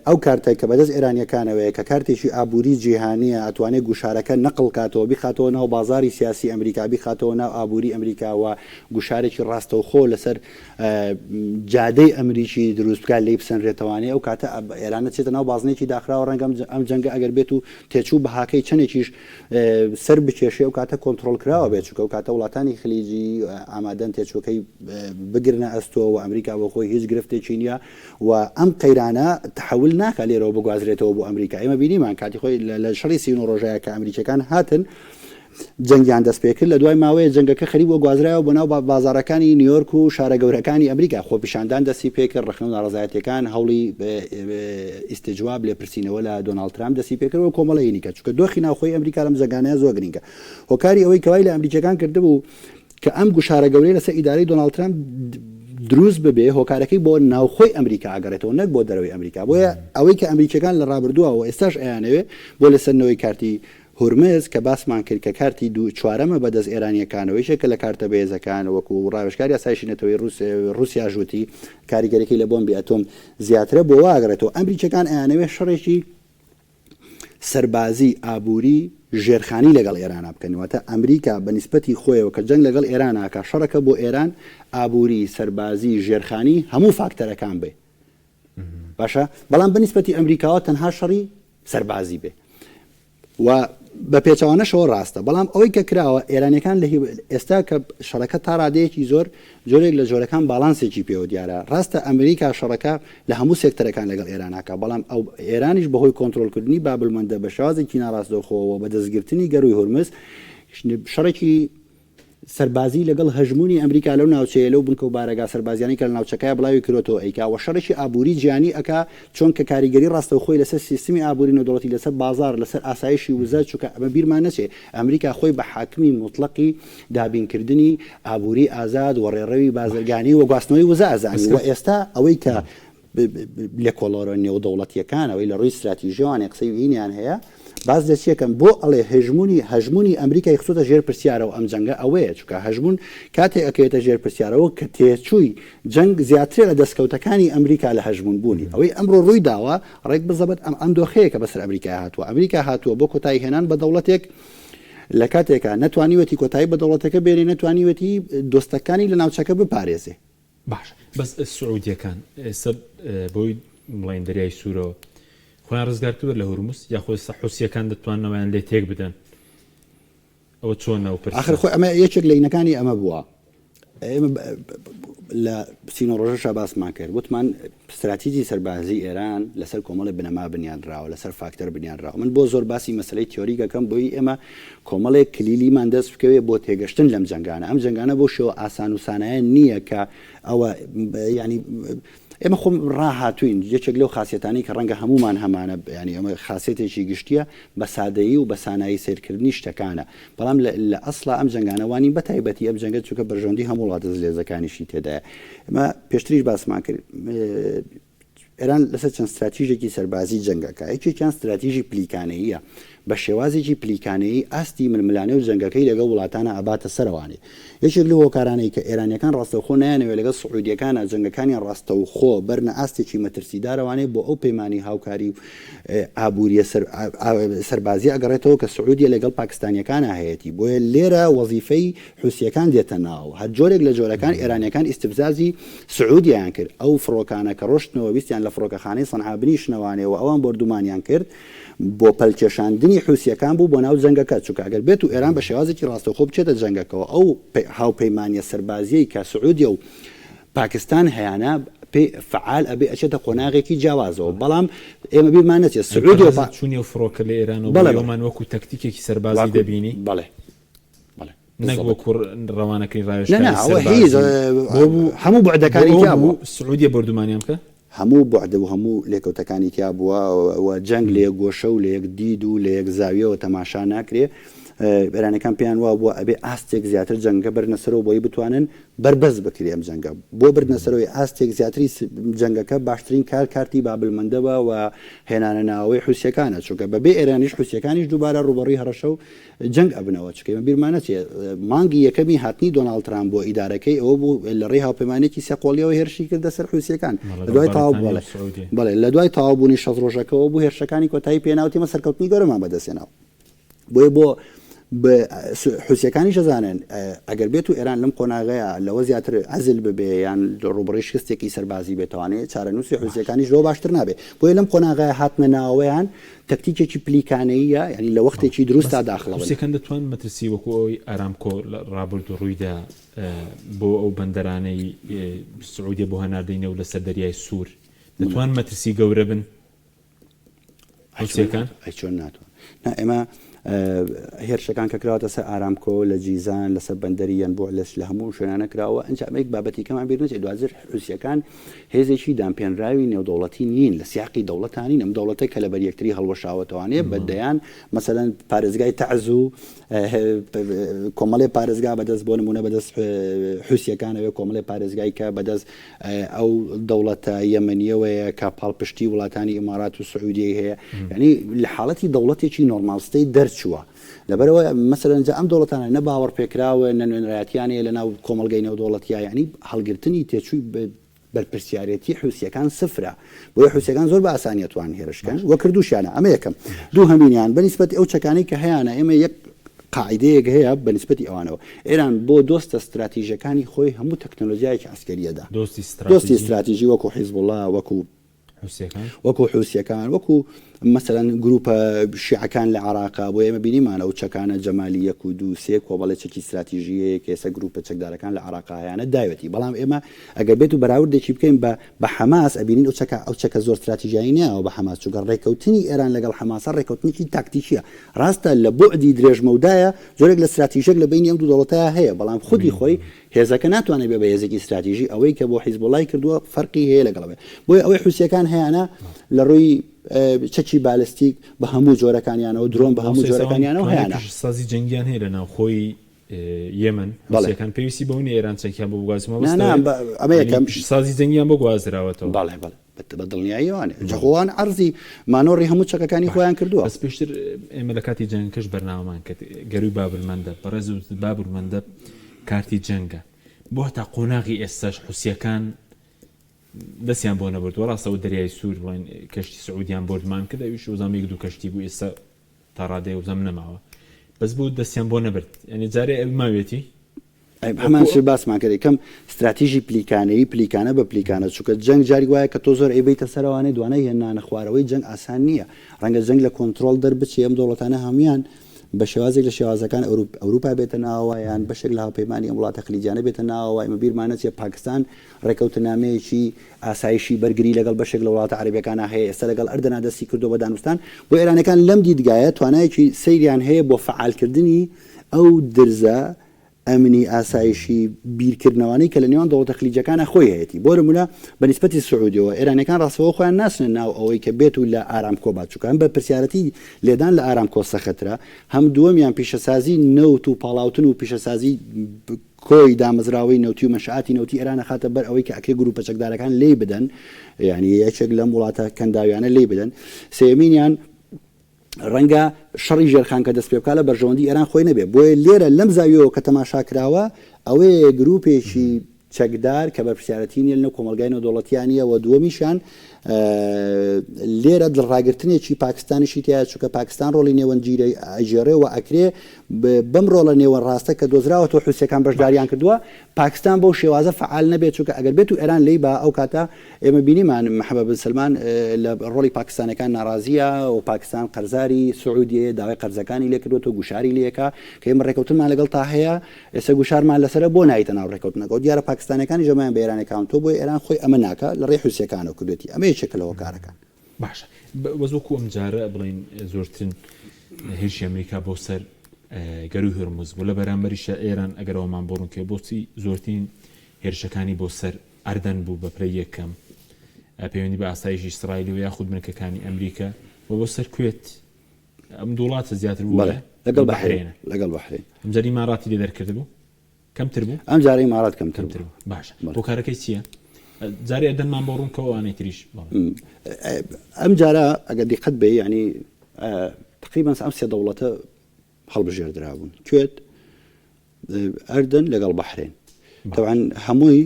ئەو کارتە کە بەدەست ئێرانییەکانەوەیە کە کارتێکی ئابووری جیهانییە ئەتوانێ گوشارەکە نەقڵ کاتەوە بیخاتەوە ناو بازاڕی سیاسی ئەمریکا بیخاتەوە ناو ئابووری ئەمریکا و گوشارێکی ڕاستەوخۆ لەسەر جادەی ئەمریکی دروست بکات لێی بسەنرێتەوانێ ئەو کاتە ئێران ئەچێتە ناو بازنەیەکی داخراوە ڕەنگە ئەم جەنگە ئەگەر بێت و تێچوو بەهاکەی چەندێکیش سەر بکێشێ ئەو کاتە کۆنتڕۆڵ کراوە بێت چونکە ئەو کاتە وڵاتانی خلیجی ئامادەن تێچووەکەی بگرنە ئەستۆ و ئەمریکا بۆ خۆی هیچ گرفتێکی نییە و ئەم قەیرانە تەحەول ناکا لێرەوە بگوازرێتەوە بۆ ئەمریکا. ئێمە بینیمان کاتی خۆی لە شەڕی 39 ڕۆژەیە کە ئەمریکیەکان هاتن. جەنگیان دەست پێکرد، لە دوای ماوەیە جەنگەکە خەریک بووە گوازرایەوە بۆ ناو بازاڕەکانی نیویۆرک و شارە گەورەکانی ئەمریکا، خۆپیشاندان دەستی پێکرد، ڕەخنە و ناڕەزایەتیەکان، هەوڵی ئیستجواب، لێپرسینەوە لە دۆناڵد ترامپ دەستی پێکرد و کۆمەڵێکی دیکە، چونکە دۆخی ناوخۆی ئەمریکا لەم جەنگانەیە زۆر گرنگە. هۆکاری ئەوەی کە وای لە ئەمریکیەکان کردبوو کە ئەم گوشارە گەورەیە لەسەر ئیدارەی دۆناڵد ترامپ دروست ببێ، هۆکارەکەی بۆ ناوخۆی ئەمریکا ئەگەڕێتەوە نەک بۆ دەرەوەی ئەمریکا، بۆیە ئەوەی کە ئەمریکیەکان لە ڕابردووە و ئێستاش ئەیانەوێ بۆ لەسەندنەوەی کارتی هورمز کە باسمان کرد کە کارتی دوو چوارەمە بە دەست ئێرانییەکانەوە یەکێکە لە کارتە بەهێزەکان وەکو ڕاوێژکاری ئاسایشی نەتەوەیی ڕووسیاش وتی کاریگەریەکەی لە بۆمبی ئەتۆم زیاترە بۆ وا ئەگەڕێتەوە ئەمریکیەکان ئەیانەوێ شەڕێکی سەربازی ئابووری ژێرخانی لەگەڵ ئێرانا بکەن واتە ئەمریکا بە نیسبەتی خۆیەوە کە جەنگ لەگەڵ ئێران ئاکا شەڕەکە بۆ ئێران ئابووری سەربازی ژێرخانی هەموو فاکتەرەکان بێ باشە بەڵام بە نیسبەتی ئەمریکاوە تەنها شەڕی سەربازی بێ و بە پێچەوانەشەوە ڕاستە بەڵام ئەوەی کە کراوە ئێرانیەکان لە ئێستا کە شەڕەکە تا ڕادەیەکی زۆر جۆرێک لە جۆرەکان باڵانسێکی پێوە دیارە ڕاستە ئەمریکا شەڕەکە لە هەموو سێکتەرەکان لەگەڵ ئێراناکە بەڵام ئەو ئێرانیش بەهۆی کۆنترۆڵکردنی بابلمەندە بە شێوازێکی ناڕاستەوخۆوە بە دەستگرتنی گەرووی هورمز شەڕێکی سەربازی لەگەڵ هەژموونی ئەمریکا لەو ناوچەیە لەو بنکە و بارەگا سەربازیانەی کە لە ناوچەکەیا بڵاوی کرۆتەوە ئەیکا و شەڕێکی ئابووری جیهانی ئەکا چۆن کە کاریگەری ڕاستەوخۆی لەسەر سیستمی ئابووری نێودەوڵەتی لەسەر بازاڕ لەسەر ئاسایشی وزە چونکە ئەمە بیرمان نەچێ ئەمریکا خۆی بە حاکمی موتڵەقی دابینکردنی ئابووری ئازاد و ڕێڕەوی بازرگانی و گواستنەوەی وزە ئەزانی و ئێستا ئەوەی کە لێکۆڵەرە نێودەوڵەتییەکان ئەوەی لە ڕووی ستراتیژییەوانێ قسەی وینیان هەیە باس لە چیەکەن بۆ ئەڵێ هەژموونی هەژموونی ئەمریکای خستۆتە ژێر پرسیارەوە ئەم جەنگە ئەوەیە چونکە هەژموون کاتێ ئەکەوێتە ژێر پرسیارەوە کە تێچووی جەنگ زیاترە لە دەستکەوتەکانی ئەمریکا لە هەژموون بوونی ئەوەی ئەمڕۆ ڕووی داوە ڕێک بزەبت ئەم ئەم دۆخەیە کە بەسەر ئەمریکای هاتووە ئەمریکا هاتووە بۆ کۆتایی هێنان بە دەوڵەتێک لە کاتێکا نەتوانیوەتی کۆتایی بە دەوڵەتەکە بێنێ نەتوانیوەتی دۆستەکانی لە ناوچەکە بپارێزێ. باشە بەس سعودیەکان ئێستا بۆی بڵێن دەریای سوورەوە خۆیان ڕزگار کردوە لە هورمز یاخۆ ئێستا حوسیەکان دەتواننەوەیان لێ تێک بدەن ئەوە چۆنە و پرسە؟ ئاخر خۆی ئەمە یەکێک لە ئینەکانی ئەمە بووە ئێمە لە سینۆ ڕۆژەشا باسمان کرد وتمان ستراتیجی سەربازی ئێران لەسەر کۆمەڵی بنەما بنیانراوە لەسەر فاکتەر بنیانراوە من بۆ زۆر باسی مەسلەی تیۆریکەکەم بۆی ئێمە کۆمەڵێک کلیلیمان دەست بکەوێ بۆ تێگەشتن لەم جەنگانە ئەم جەنگانە بەو شێوە ئاسان و سانایە نییە کە ئەوە ینی ئێمە خۆم ڕاهاتوین یەکێک لەو خاصەتانی کە ڕەنگە هەمومان هەمانە ینی ئەمە خاصێتێکی گشتیە بە سادەیی و بە سانایی سیرکردنی شتەکانە بەڵام لە ئەسڵا ئەم جەنگانە وانین بە تایبەتی ئەم جەنگە چونکە بەرژەوەندی هەموو وڵاتە زلێزەکانیشی تێدایە ئێمە پێشتریش باسمان کرد ئێران لەسەر چەند ستراتیژێکی سەربازی جەنگەکە یەکێکیان ستراتیژی پلیکانەییە بە شێوازێکی پلیکانەیی ئاستی ململانێ و جەنگەکەی لەگەڵ وڵاتانە ئەباتە سەرەوانێ یەکێک لەو هۆکارانەی کە ئێرانیەکان ڕاستەوخۆ نایانەوێ لەگەڵ سعودیەکانا جەنگەکانیان ڕاستەوخۆ بەرنە ئاستێکی مەترسیدارەوانێ بۆ ئەو پەیمانی هاوکاری و ئابووریە سەربازیە ئەگەڕێتەوە کە سعودیە لەگەڵ پاکستانیەکانا هەیەتی بۆیە لێرە وەزیفەی حوسیەکان دێتە ناو هەر جۆرێک لە جۆرەکان ئێرانیەکان ئیستفزازی سعودیەیان کرد ئەو فڕۆکانە کە ڕۆشتنەوە ویستیان لە فڕۆکەخانەی سەنعا بنیشنەوانێ و ئەوان بۆردومانیان کرد بۆ پەلکێشاندنی حوسیەکان بوو بۆ ناو جەنگەکە چونکە ئەگەر بێت و ئێران بە شێوازێکی ڕاستەوخۆ بچێتە جەنگەکەوە ئەو هاوپەیمانیە سەربازیەی کە سعودیە و پاکستان هەیانە پێی فەعال ئەبێ ئەچێتە قۆناغێکی جیاوازەوە بەڵام ئێمە بیرمان نەچێت سعودیە و پا چوونی ئەو فڕۆکە لە ئێرانەوە بۆ یەمەن وەکو تەکتیکێکی سەربازی دەبینی؟ بەڵێ بەڵێ نەک وەکو ڕەوانەکردنی ڕاوێژکاری سەربازی بۆ بوو هەموو بوعدەکانی تیا بوو سعودیە بۆردومانیان بکە؟ هەموو بوعد و هەموو لێکەوتەکانی تیا بووە و جەنگ لە یەک گۆشە و لە یەک دید و لە یەک زاویەوە تەماشا ناکرێ ئێرانەکان پێیان وابووە ئەبێ ئاستێک زیاتر جەنگەکە بەرنە سەرەوە بۆی بتوانن بەربەست بکرێ ئەم جەنگە. بۆ بردنە سەرەوەی ئاستێک زیاتری جەنگەکە باشترین کار کارتی بابلمەندەبە و هێنانە ناوەوەی حوسیەکانە چونکە بەبێ ئێرانیش حوسیەکانیش دووبارە ڕووبەڕووی هەڕەشە و جەنگ ئەبنەوە چونکە ئێمە بیرمان نەچێ مانگی یەکەمی هاتنی دۆناڵد ترامپ بۆ ئیدارەکەی ئەوە بوو لە ڕێی هاوپەیمانێکی سێقۆڵیەوە هێرشی کردە سەر حوسیەکان لە دوای تەواو بەڵێ بەڵێ لە دوای تەواو بوونی 60 ڕۆژەکەوە بوو هێرشەکانی کۆتایی پێنا و تێمە سەرکەوتنی گەورەمان بەدەستهێنا بۆیە بۆ حوسیەکانیش ئەزانن ئەگەر بێت و ئێران لەم قۆناغەیە لەوە زیاتر عزل ببێ یان ڕووبەڕووی شکستێکی سەربازی بێتوانێ چارەنووسی حوسیەکانیش لەوە باشتر نابێ بۆیە لەم قۆناغەیە هاتنە ناوەیان تەکتیکێکی پلیکانەییە یانی لە وەختێکی دروستا داخڵە بن. حوسیەکان دەتوان مەترسی وەکو ئەوەی ئارامکۆ لە ڕابردوو ڕوویدا بۆ ئەو بەندەرانەی سعودیە بۆ هەناردەی نەوت لەسەر دەریای سوور دەتوان مەترسی گەورە بن؟ حوسیەکان؟ ئەی چۆن ناتوان؟ نا ئێمە. هێرشەکان کە کراوەتە سەر ئارامکۆ لە جیزان لەسەر بەندەری یەنبوع لەش لە هەموو شوێنانە کراوە ئەنجا ئەمە یەک بابەتی کەمان بیر نەچێت دواتر حوسیەکان هێزێکی دانپێنراوی نێودەوڵەتی نین لە سیاقی دەوڵەتا نین ئەم دەوڵەتە کە لەبەر یەکتری هەڵوەشاوەتەوانێ بە دەیان مەسەلەن پارێزگای تەعز و کۆمەڵێ پارێزگا بەدەست بۆ نمونە بەدەست حوسیەکانەوە کۆمەڵێ پارێزگای کە بەدەست ئەو دەوڵەتە یەمەنیەوەیە کە پاڵپشتی وڵاتانی ئیمارات و سعودیەی هەیە یعنی لە حاڵەتی دەوڵەتێکی normal state دەرچووە لەبەرئەوە مەسەلەن جا ئەم دەوڵەتانە نە باوەڕپێکراون نە نوێنەرایەتیان هەیە لەناو کۆمەڵگەی نێودەوڵەتیا یعنی هەڵگرتنی تێچووی بەرپرسیارێتی حوسیەکان سفرە بۆیە حوسیەکان زۆر بە ئاسانی ئەتوانن هێرش کەن و کردوشیانە ئەمە یەکەم دووهەمینیان بە نیسبەتی ئەو چەکانەی کە هەیانە ئێمە یەک قاعیدەیەک هەیە بە نیسبەتی ئەوانەوە ئێران بۆ دۆستە ستراتیژەکانی خۆی هەموو تەکنەلۆجیایەکی عەسکەریەدا دۆستی دۆستی ستراتیژی وەکو حیزبوڵا وەکو حوسیەکان؟ وەکو حوسیەکان، وەکو مەسەلەن گروپە شیعەکان لە عێراقا، بۆیە ئێمە بینیمان ئەو چەکانە جەمالی یەک و دوو سێ کۆمەڵێ چەکی ستراتیژی هەیە کە ئێستا گروپە چەکدارەکان لە عێراقا هەیانە داوێتی، بەڵام ئێمە ئەگەر بێت و بەراوردێکی بکەین بە بە حەماس ئەبینین ئەو چەکە ئەو چەکە زۆر ستراتیژیانەی نەیاوە بە حەماس، چونکە ڕێککەوتنی ئێران لەگەڵ حەماسا ڕێککەوتنێکی تاکتیکیە، ڕاستە لە بوعدی درێژمەودایە جۆرێک لە ستراتیژێک لە بەینی ئەم دوو دەوڵەتەیا هەیە، بەڵام خودی خۆی هێزەکە ناتوانێت بێ بە هێزێکی ستراتیژی، ئەوەی کە بۆ حیزبوڵای کردووە فەرقی هەیە لەگەڵ ئەوێ. بۆیە ئەوەی حوسییەکان هەیانە لە ڕووی چەکی بالستیک بە هەموو جۆرەکانیانەوە، درۆن بە هەموو جۆرەکانیانەوە هەیانە. پیشەسازی جەنگیان هەیە لە ناوخۆی یەمەن، حوسییەکان پێویستی بەوە نییە ئێران چەکیان بۆ بگوازێتەوە، نا نا ئەمە یەکەم. پیشەسازی جەنگیان بۆ گوازراوەتەوە. بەڵێ بەڵێ بە دڵنیاییەوە جا خۆ ئەوان عەرزی مانۆڕی هەموو چەکەکانی خۆیان کردووە. بەس پێشتر ئێمە لە کاتی جەنگەکەش بەرنامەمان کرد گەرووی بابولمەندەب، بەڕێز وتت بابولمەندەب کارتی جەنگە بۆ هەتا قۆناغی ئێستاش حوسیەکان دەستیان بۆ نەبردووە ڕاستە ئەو دەریای سوور بڵێن کەشتی سعودیان بۆردمان کرد ئەویش وزام یەک دوو کەشتی بوو ئێستا تا ڕادەیە وزام نەماوە بەس بۆ دەستیان بۆ نەبرد یعنی جارێ ئەوی ماوێتی هەمان شت باسمان کرد یەکەم ستراتیژی پلیکانەیی پلیکانە بە پلیکانە چونکە جەنگ جاری وایە کە تۆ زۆر ئەیبەیتە سەرەوانەی دوانای هێنانە خوارەوەی جەنگ ئاسان نییە ڕەنگە جەنگ لە کۆنترۆڵ دەربچێ ئەم دەوڵەتانە هەموویان بە شێوازێک لە شێوازەکان ئەوروپا بێتە ناوەوە یان بەشێک لە هاوپەیمانی ئەم وڵاتە خلیجانە بێتە ناوەوە ئێمە بیرمان نەچێت پاکستان ڕێکەوتنامەیەکی ئاسایشی بەرگری لەگەڵ بەشێک لە وڵاتە عەرەبیەکانا هەیە ئێستا لەگەڵ ئەردەنا دەستی کردووە بە دانوستان بۆ ئێرانەکان لەم دیدگایە توانایەکی سەیریان هەیە بۆ فەعالکردنی ئەو درزە ئەمنی ئاسایشی بیرکردنەوانەی کە لە نێوان دەوڵەتە خلیجەکانا خۆی هەیەتی. بۆ نموونە بە نیسبەتی سعودیەوە ئێرانیەکان ڕاستەوخۆ خۆیان ناچنە ناو ئەوەی کە بێت و لە ئارامکۆ بات چونکە هەم بەرپرسیارەتی لێدان لە ئارامکۆ سەخترە هەم دووەمیان پیشەسازی نەوت و پاڵاوتن و پیشەسازی کۆی دامەزراوەی نەوتی و مەنشئاتی نەوتی ئێران ئەخاتە بەر ئەوەی کە ئەکرێ گروپە چەکدارەکان لێی بدەن یانی یەکێک لەم وڵاتە کەنداویانە لێی بدەن سێیەمینیان ڕەنگە شەڕی ژێرخان کە دەست پێ بکا لە بەرژەوەندی ئێران خۆی نەبێ، بۆیە لێرە لەم زاویەوە کە تەماشا کراوە ئەوەیە گرووپێکی چەکدار کە بەرپرسیارەتی نیە لەنێو کۆمەڵگای نێودەوڵەتیا نیە و دووەمیشیان لێرە دڵڕاگرتنێکی پاکستانیشی تیایە چونکە پاکستان ڕۆڵی نێوەندگیری ئەگێڕێ و ئەکرێ بەم ڕۆڵە نێوەن ڕاستە کە دۆزراوەتەوە حوسیەکان بەشداریان کردووە پاکستان بەو شێوازە فەعال نەبێت چونکە ئەگەر بێت و ئێران لێی با ئەو کاتە ئێمە بینیمان محەمەد بن سەلمان لە ڕۆڵی پاکستانەکان ناڕازییە و پاکستان قەرزاری سعودیەیە داوای قەرزەکانی لێ کردووەتەوە گوشاری لێکا کە ئێمە ڕێکەوتنمان لەگەڵ تا هەیە ئێستا گوشارمان لەسەرە بۆ نایتە ناو ڕێکەوتنەکەەوە دیارە پاکستانەکانی ژەمایان بە ئێرانەکان تۆ بۆی ئێران خۆی ئەمە ناکە لە ڕێی حوسیەکانەوە کردێتی ئەمە یەکێکە لە هۆکارەکان. باشە بەس وەکو ئەم جارە بڵین زۆرترین هێرشی ئەمریکا بۆ سەر گەروی هورمز بوو لە بەرامبەریشە ئێران ئەگەرەوەمان بۆ ڕوونکێ بۆچی زۆرترین هێرشەکانی بۆ سەر ئەردەن بوو بە پلەی یەکەم پەیوەندی بە ئاسایشی ئیسرائیل و یاخود بنکەکانی ئەمریکا و بۆ سەر کوێت ئەم دوو وڵاتە زیاتر بوو بەڵێ لەگەڵ بەحرێن لەگەڵ بەحرێن ئەم جار ئیماراتی لێ دەرکردبوو کەمتر بوو ئەم جارە ئیمارات کەمتر بوو باشە هۆکارەکەی چییە؟ جارێ ئەردەنمان بۆ ڕوون کەوە ئەوانەی تریش ئەم جارە ئەگەر دیقەت بێ یعنی تقریبا ئەم سێ دەوڵەتە هەڵبژێردرابوون کوێت ئەردەن لەگەڵ بەحرێن تەوان هەمووی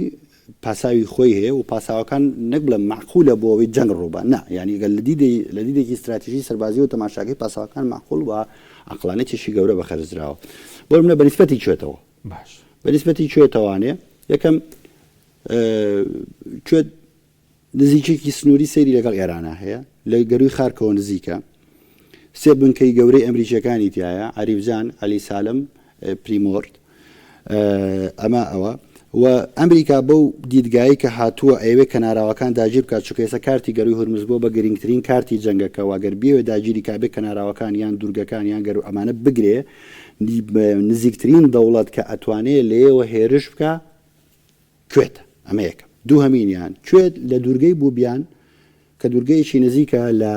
پاساوی خۆی هەیە و پاساوەکان نەک بڵێم مەعقولە بۆ ئەوەی جەنگ ڕووبا نا یانی گەر لە دیدی لە دیدێکی ستراتیژی سەربازی و تەماشاکەی پاساوەکان مەعقول و عەقڵانیەتێکی گەورە بە خەرج دراوە بۆ منە بە نیسبەتی کوێتەوە باش بە نیسبەتی کوێتەوانێ یەکەم کوێت نزیکێکی سنووری سەیری لەگەڵ ئێرانا هەیە، لە گەرووی خارکەوە نزیکە. سێ بنکەی گەورەی ئەمریکییەکانی تیایە، عەریفجان، عەلی سالم، پریمۆرت. ئەمە ئەوە. و ئەمریکا بەو دیدگایەی کە هاتووە ئەیەوێ کەناراوەکان داگیر بکات چونکە ئێستا کارتی گەرووی هورمز بووە بە گرنگترین کارتی جەنگەکە و گەر بیەوێ داگیری کا بێ کەناراوەکان یان دوورگەکان یان گەروو ئەمانە بگرێ نزیکترین دەوڵەت کە ئەتوانێ لێیەوە هێرش بکا کوێتە ئەمە یەکەم دووهەمینیان کوێت لە دوورگەی بوبیان کە دوورگەیەکی نزیکە لە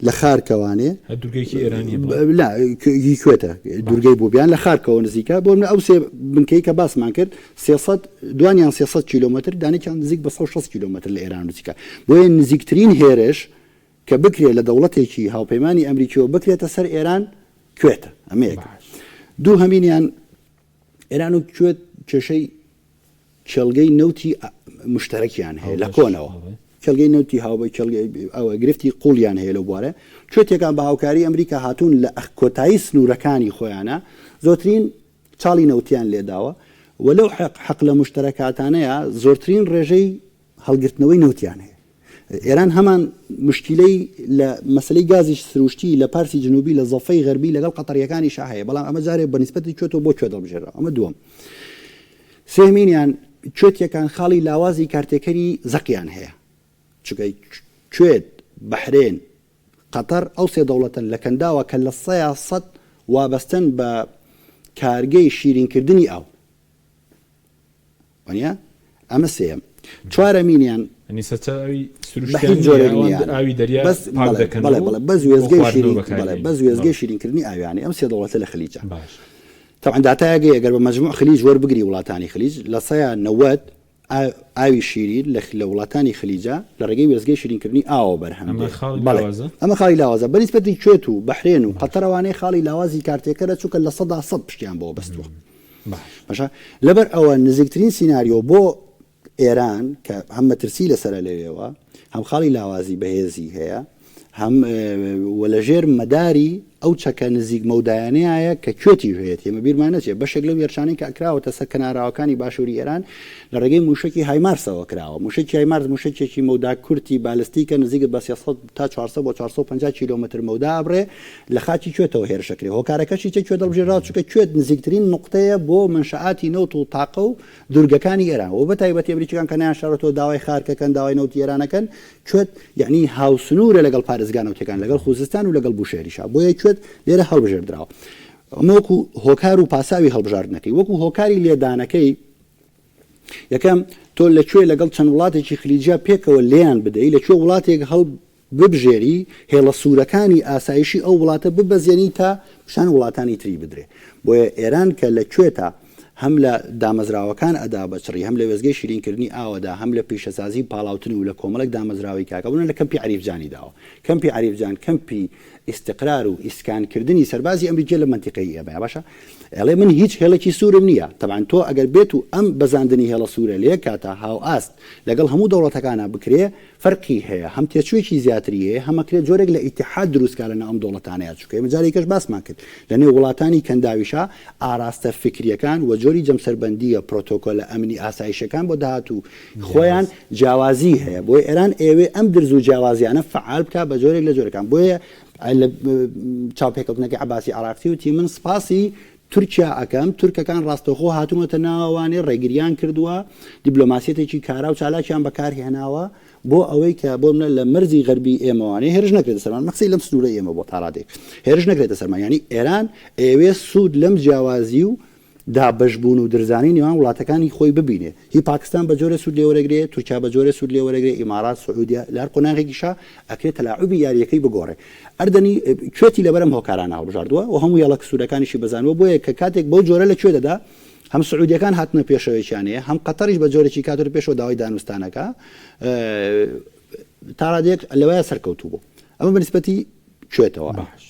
لە خارکەوانێ. هەر دورگەیەکی ئێرانیە بڵێ. نا هی کوێتە دورگەی بوبیان لە خارکەوە نزیکە بۆ منە ئەو سێ بنکەی کە باسمان کرد 300 دوانیان 300 کیلۆمەتر دانێکیان نزیک بە 160 کیلۆمەتر لە ئێران نزیکە بۆیە نزیکترین هێرش کە بکرێت لە دەوڵەتێکی هاوپەیمانی ئەمریکیەوە بکرێتە سەر ئێران کوێتە ئەمە یەک دووهەمینیان ئێران و کوێت کێشەی کێڵگەی نەوتی مشتەرەکیان هەیە لە کۆنەوە کێڵگەی نەوتی هاوبە ئەوە گرفتی قوڵیان هەیە لەو بوارە کوێتیەکان بە هاوکاری ئەمریکا هاتوون لە کۆتایی سنوورەکانی خۆیانە زۆرترین چاڵی نەوتیان لێداوە و لەو حەق حەق لە مشتەرەکاتانەیە زۆرترین ڕێژەی هەڵگرتنەوەی نەوتیان هەیە. ئێران هەمان مشکیلەی لە مەسەلەی گازی سروشتی لە پارسی جنوبی لە زەفەی غەربی لەگەڵ قەتەریەکانیشا هەیە، بەڵام ئەمە جارێ بە نیسبەتی کوێتەوە بۆ کوێت هەڵبژێرراوە. ئەمە دووەم. سێهەمینیان کوێتیەکان خاڵی لاوازی کارتێکەری زەقیان هەیە. چونکە کوێت، بەحرێن، قەتەر ئەو سێ دەوڵەتەن لە کەنداوە کە 100% وابەستەن بە کارگەی شیرینکردنی ئاو. وانیە؟ ئەمە سێیەم. چوارەمینیان یانی سەرچاوی بە سروشتیان هیچ نییە، جۆرێک ئەوان نییە. ئاوی دەریا بەس پاک بەڵێ دەکەنەوە بەڵێ و بەڵێ بەس بۆ وێستگەی خواردنەوە شیرین بەکاری بەڵێ دێنن. بەس وێستگەی بەڵێ. شیرینکردنی ئاویانەی ئەم سێ دەوڵەتە لە خلیجە. باش. تەبعەن داتایەک هەیە گەر بە مەجموع خلیج وەربگری وڵاتانی خلیج 90% ئاوی شیرین لە لە وڵاتانی خلیجە لە ڕێگەی وێستگەی شیرینکردنی ئاوەوە بەرهەم ئەمە دێ. خاڵی بەڵێ لاوازە؟ ئەمە خاڵی لاوازە بە نیسبەتی کوێت و بەحرێن و قەتەر ئەوانەی خاڵی لاوازی کارتێکەرە چونکە 100% پشتیان بەوە بەستووە. باشە لەبەر ئەوە نزیکترین سیناریۆ بۆ ئێران کە هەم مەترسی لەسەرە لەوێوە هەم خاڵی لاوازی بەهێزی هەیە هەم و لەژێر مەداری ئەو چەکە نزیک مەودایانەیە کە کوێتی هەیەتی ئێمە بیرمان نەچێت بەشێک لەو هێرشانەی کە کراوەتە سەر کەناراوەکانی باشووری ئێران لە ڕێگەی موشکی هایمارسەوە کراوە موشکی هایمارس موشکێکی مەودا کورتی بالستیکە نزیک بە 300 تا 400 بۆ 450 کیلۆمەتر مەودا ئەبڕێ لە خاکی کوێتەوە هێرش ئەکرێ هۆکارەکەشی چە کوێت هەڵبژێراوە چونکە کوێت نزیکترین نوقتەیە بۆ منشآتی نەوت و تاقە و دورگەکانی ئێران و بە تایبەتی ئەمریکیەکان کە نایانشارێتەوە داوای خارکەکەن داوای نەوتی ئێرانەکەن کوێت یعنی هاوسنوورە لەگەڵ پارێزگا نەوتەکان لەگەڵ خوزستان و لەگەڵ بوشێریشا بۆیە کوێت لێرە هەڵبژێردراوە ئەمە وەکو هۆکار و پاساوی هەڵبژاردنەکەی وەکو هۆکاری لێدانەکەی یەکەم تۆ لە کوێ لەگەڵ چەند وڵاتێکی خلیجیا پێکەوە لێیان بدەی لە کوێ وڵاتێک هەڵ ببژێری، هێڵە سوورەکانی ئاسایشی ئەو وڵاتە ببەزێنی تا پیشان وڵاتانی تری بدرێ. بۆیە ئێران کە لە کوێتا هەم لە دامەزراوەکان ئەدا بە چڕی، هەم لە وێستگەی شیرین کردنی ئاوەدا، هەم لە پیشەسازی پاڵاوتن و لە کۆمەڵێک دامەزراوەی کاکە بوونە لە کەمپی عەریفجانی داوە. کەمپی عەریفجان کەمپی ئیستقرار و ئیسکان کردنی سەربازی ئەمریکیە لە مەنتیقەی ئێمەیە. باشە ئەڵێ من هیچ هێڵێکی سوورم نییە. تەبعەن تۆ ئەگەر بێت و ئەم بەزاندنی هێڵە سوورە لە یەک کاتا هاوئاست لەگەڵ هەموو دەوڵەتەکانا بکرێ، فەرقی هەیە هەم تێچووێکی زیاتری هەیە هەم ئەکرێت جۆرێک لە ئیتیحاد دروست کا لەناو ئەم دەوڵەتانەیا چونکە ئێمە جارێکەش باسمان کرد لەنێو وڵاتانی کەنداویشا ئاراستە فیکریەکان و جۆری جەمسەربەندییە پرۆتۆکۆلە ئەمنی ئاسایشیەکان بۆ داهاتوو خۆیان جیاوازی هەیە بۆیە ئێران ئەیەوێ ئەم درز و جیاوازیانە فەعال بکا بە جۆرێک لە جۆرەکان بۆیە لە چاوپێکەوتنەکەی عەباسی عەراقچی وتی من سپاسی تورکیا ئەکەم، تورکەکان ڕاستەوخۆ هاتوونەتە ناوەوانێ، ڕێگریان کردووە، دیبلۆماسیەتێکی کارا و چالاکیان بەکار هێناوە بۆ ئەوەی کە بۆ منە لە مەرزی غەربی ئێمەوانێ هێرش نەکرێتە سەرمان، مەقسەی لەم سنوورەی ئێمە بۆ تا ڕادەیەک هێرش نەکرێتە سەرمان، یانی ئێران ئەیەوێ سوود لەم جیاوازی و دابەشبوون و درزانەی نێوان وڵاتەکانی خۆی ببینێ، هی پاکستان بە جۆرێ سوود لێ وەرەگرێ، تورکیا بە جۆرێ سوود لێ وەرەگرێ، ئیمارات، سعودیە، لە هەر قۆناغێکیشا ئەکرێ تەلاعوبی یارییەکەی بگۆڕێ. ئەردەنی کوێتی لەبەر ئەم هۆکارانە هەڵبژاردووە و هەموو هێڵە کسوورەکانیشی بەزاندووە، بۆیە کە کاتێک بەو جۆرە لە کوێ دەدا، هەم سعودییەکان هاتنە پێشەوێکیان هەیە، هەم قەتەریش بە جۆرێکی کاتۆتە پێشەوە داوای دانوستانەکە، تا ڕادەیەک لەوەیا سەرکەوتوو بوو. ئەمە بە نیسبەتی کوێتەوە. باش.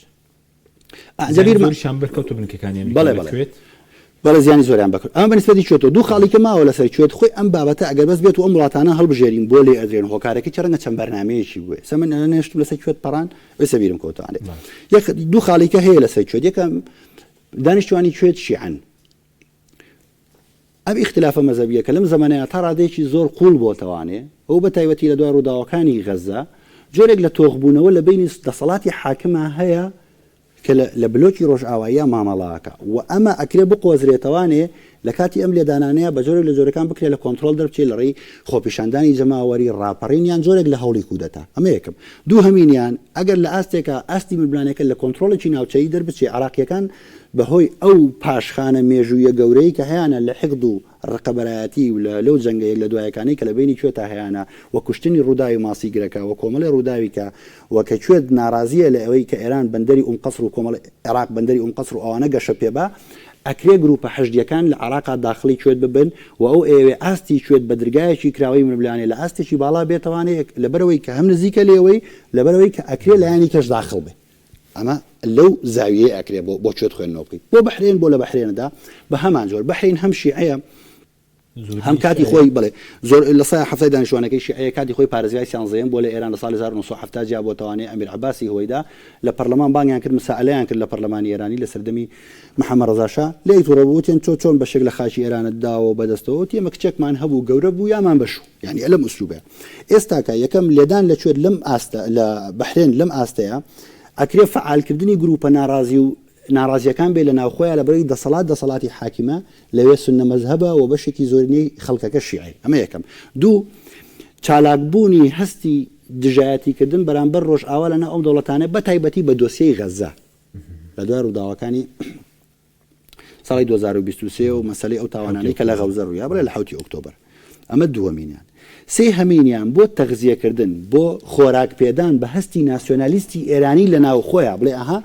زیانی زۆریشیان بەرکەوتە بنکەکانی ئەمریکا بەڵێ لە بەڵێ کوێت. بەڵێ زیانی زۆریان بەکرد ئەمە بە نیسبەتی کوێتەوە دوو خاڵی کە ماوە لەسەر کوێت خۆی ئەم بابەتە ئەگەر بەس بێت و ئەم وڵاتانە هەڵبژێرین بۆ لێ ئەدرێن هۆکارەکەی چە ڕەنگە چەند بەرنامەیەکی بوێ سە من نێشتم لەسەر کوێت پەڕان ئێستا بیرم کەوتوانێ یەک دوو خاڵی کە هەیە لەسەر کوێت یەکەم دانیشتوانی کوێت شیعەن ئەم ئیختلافە مەزهەبییە کە لەم زەمەنەیا تا ڕادەیەکی زۆر قووڵ بۆتەوانێ و بە تایبەتی لە دوای ڕووداوەکانی غەززە جۆرێک لە تۆخبوونەوە لە بەینی دەسەڵاتی حاکما هەیە. کە لە بلۆکی ڕۆژئاواییا مامەڵە ئەکا و ئەمە ئەکرێ بقۆزرێتەوانێ لە کاتی ئەم لێدانانەیا بە جۆرێک لە جۆرەکان بکرێ لە کۆنترۆڵ دەربچێ لە ڕێی خۆپیشاندانی جەماوەری، ڕاپەڕین یان جۆرێک لە هەوڵی کودەتا. ئەمە یەکەم. دووهەمینیان ئەگەر لە ئاستێکا ئاستی ململانێکە لە کۆنترۆڵێکی ناوچەیی دەربچێ عێراقییەکان بە هۆی ئەو پاشخانە مێژوویە گەورەی کە هەیانە لە حیقد و ڕقەبەرایەتی و لە لەو جەنگە یەک لە دوایەکانەی کە لە بەینی کوێتا هەیانە و کوشتنی ڕووداوی ماسیگرەکە و کۆمەڵێ ڕووداوی کە و کە کوێت ناڕازییە لە ئەوەی کە ئێران بەندەری ئوم قەسر و کۆمەڵێ عێراق بەندەری ئوم قەسر و ئەوانە گەشە پێ با ئەکرێ گرووپە حەشدییەکان لە عێراقا داخڵی کوێت ببن و ئەو ئەیەوێ ئاستی کوێت بە درگایەکی کراوەی ململانێ لە ئاستێکی باڵا بێتەوانێ لەبەرئەوەی کە هەم نزیکە لێوەی لەبەرئەوەی کە ئەکرێ لایەنی کەش داخڵ بێ. ئەمە لەو زاویەیە ئەکرێ بۆ بۆ کوێت خوێندنەوە بکەیت. بۆ بەحرەین بۆ لە بەحرێنەدا بە هەمان جۆر. بەحرەین هەم شیعەیە هەم کاتی خۆی بڵێ زۆر لە سای حەفتای دانیشتوانەکەی شیعەیە کاتی خۆی پارێزگای سیانزەیەم بۆ لە ئێران لە ساڵی 1970 جیا بۆ تەوانێ ئەمیر عەباسی هوەیدا لە پەرلەمان بانگیان کرد مسائلەیان کرد لە پەرلەمانی ئێرانی لە سەردەمی محەممەد ڕەزا شا لێی توڕە بوو وتیان تۆ چۆن بەشێک لە خاکی ئێرانت داوە بەدەستەوە وتی ئێمە کچێکمان هەبوو گەورە بوو یامان بەشوو یانی لەم ئوسلوبەیە ئێستاکە یەکەم لێدان لە کوێت لەم ئاستە لە بەحرێن لەم ئاستەیە ئەکرێ فەعالکردنی گروپە ناڕازی و ناڕازیەکان بێ لە ناوخۆیان لە بەرەی دەسەڵات دەسەڵاتی حاکیمە لەوێ سوننە مەزهەبە و بەشێکی زۆرینەی خەڵکەکە شیعەیە ئەمە یەکەم دوو چالاکبوونی هەستی دژایەتیکردن بەرامبەر ڕۆژئاوا لەناو ئەم دەوڵەتانە بە تایبەتی بە دۆسیەی غەزە لە دوای ڕووداوەکانی ساڵی 2023 و مەسەلەی ئەو تاوانانەی کە لە غەوزە ڕوویا بڵێ لە حوتی ئۆکتۆبەر ئەمە دووەمینیان سێ هەمینیان بۆ تەغزیەکردن بۆ خۆراک پێدان بە هەستی ناسیۆنالیستی ئێرانی لە ناو خۆیان بڵێ ئەها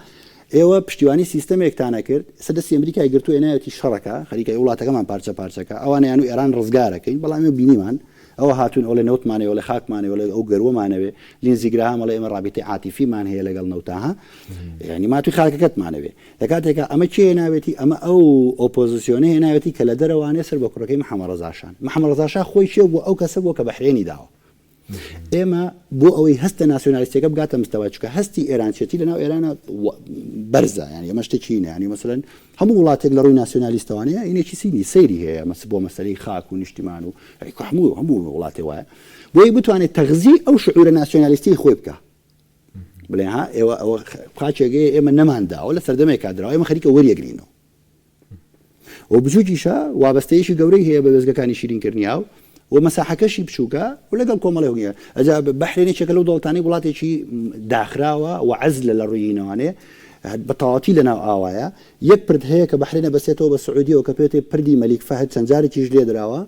ئێوە پشتیوانی سیستەمێکتانە کرد سەدەستی ئەمریکای گرتو ئێنایەتی شەڕەکە خەریکە وڵاتەکەمان پارچە پارچەکە ئەوانیان و ئێران ڕزگارەکەین بەڵام ئێمە بینیمان ئەوە هاتوون ئەڵێ نەوتمانەوێ ئەڵێ خاکمانەوێ ئەڵێ ئەو گەروەمانەوێ لینزی گراهام ئەڵێ ئێمە ڕابیتەی عاتیفیمان هەیە لەگەڵ نەوتا ها یعنی ماتوی خاکەکەتمانەوێ لە کاتێکا ئەمە کێ هێناوێتی ئەمە ئەو ئۆپۆزیسیۆنە هێناوێتی کە لە دەرەوانێ سەر بە کوڕەکەی محەممەد ڕەزا شان محەممەد ڕەزا شا خۆی کێ بوو ئەو کەسە بووە کە بەحرێنی داوە ئێمە بۆ ئەوەی هەستە ناسیۆنالیستیەکە بگاتە مستەوای چونکە هەستی ئێرانچێتی لەناو ئێرانە بەرزە یانی ئەمە شتێکی نییە یانی مەسەلەن هەموو وڵاتێک لە ڕووی ناسیۆنالیستەوانەیە ئینێکی سینی سەیری هەیە مەس بۆ مەسەلەی خاک و نیشتیمان و هەموو هەموو وڵاتێ وایە بۆی بتوانێت تەغزی ئەو شعورە ناسیۆنالیستی خۆی بکە بڵێ ها ئێوە ئەوە خاچێگەیە ئێمە نەمانداوە لە سەردەمێکا دراوە ئێمە خەریکە وەریەگرینەوە و بچووکیشە وابەستەیەکی گەورەی هەیە بە وێستگەکانی شیرینکردنی ئاو و مەساحەکەشی بچووکە و لەگەڵ کۆمەڵی هەیە ئەجا بەحرێن یەکێکە لەو دەوڵەتانەی وڵاتێکی داخراوە و عەزلە لە ڕووی نەوانێ بە تەواوەتی لەناو ئاوایە یەک پرد هەیە کە بەحرێنە بەسێتەوە بە سعودیەوە کە پێوتێ پردی مەلیک فەهد چەند جارێکیش لێدراوە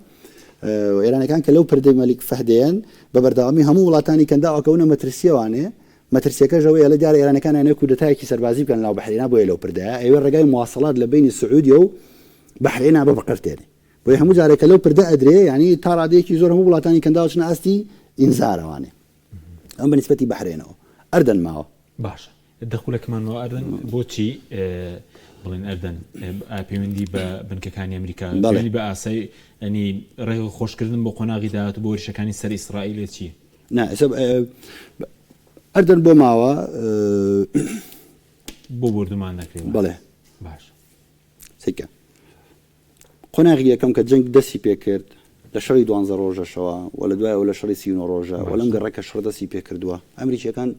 ئێرانەکان کە لەو پردەی مەلیک فەهدێن بە بەردەوامی هەموو وڵاتانی کەنداو ئەکەونە مەترسیەوانێ مەترسیەکەش ئەوەیە ئەڵێ دیارە ئێرانەکان ئەیانەوێ کودەتایەکی سەربازی بکەن لەناو بەحرێنا بۆیە لەو پردەیە ئەیەوێ ڕێگای مواصلات لە بەینی سعودیە و بەحرێنا ببقرتێنێ بۆیە هەموو جارێک کە لەو پردە ئەدرێ یانی تا ڕادەیەکی زۆر هەموو وڵاتانی کەنداو ئەچنە ئاستی ئینزارەوانێ ئەم بە نیسبەتی بەحرێنەوە ئەردەن ماوە. باشە دە خولەکمان ماوە ئەردەن بۆچی بڵێن ئەردەن پەیوەندی بە بنکەکانی ئەمریکا بەڵێ بە ئاسای ئەنی ڕێگە خۆشکردن بۆ قۆناغی داهاتوو بۆ هێرشەکانی سەر ئیسرائیل چی؟ نا ئێستا ئەردەن بۆ ماوە بۆ بۆردومان دەکرێت بەڵێ باش سیکە قۆناغی یەکەم کە جەنگ دەستی پێکرد لە شەڕی دوانزە ڕۆژەشەوە و لە دوایەوە لە شەڕی 39 ڕۆژە و لەم گەڕە کە شەڕ دەستی پێکردووە ئەمریکیەکان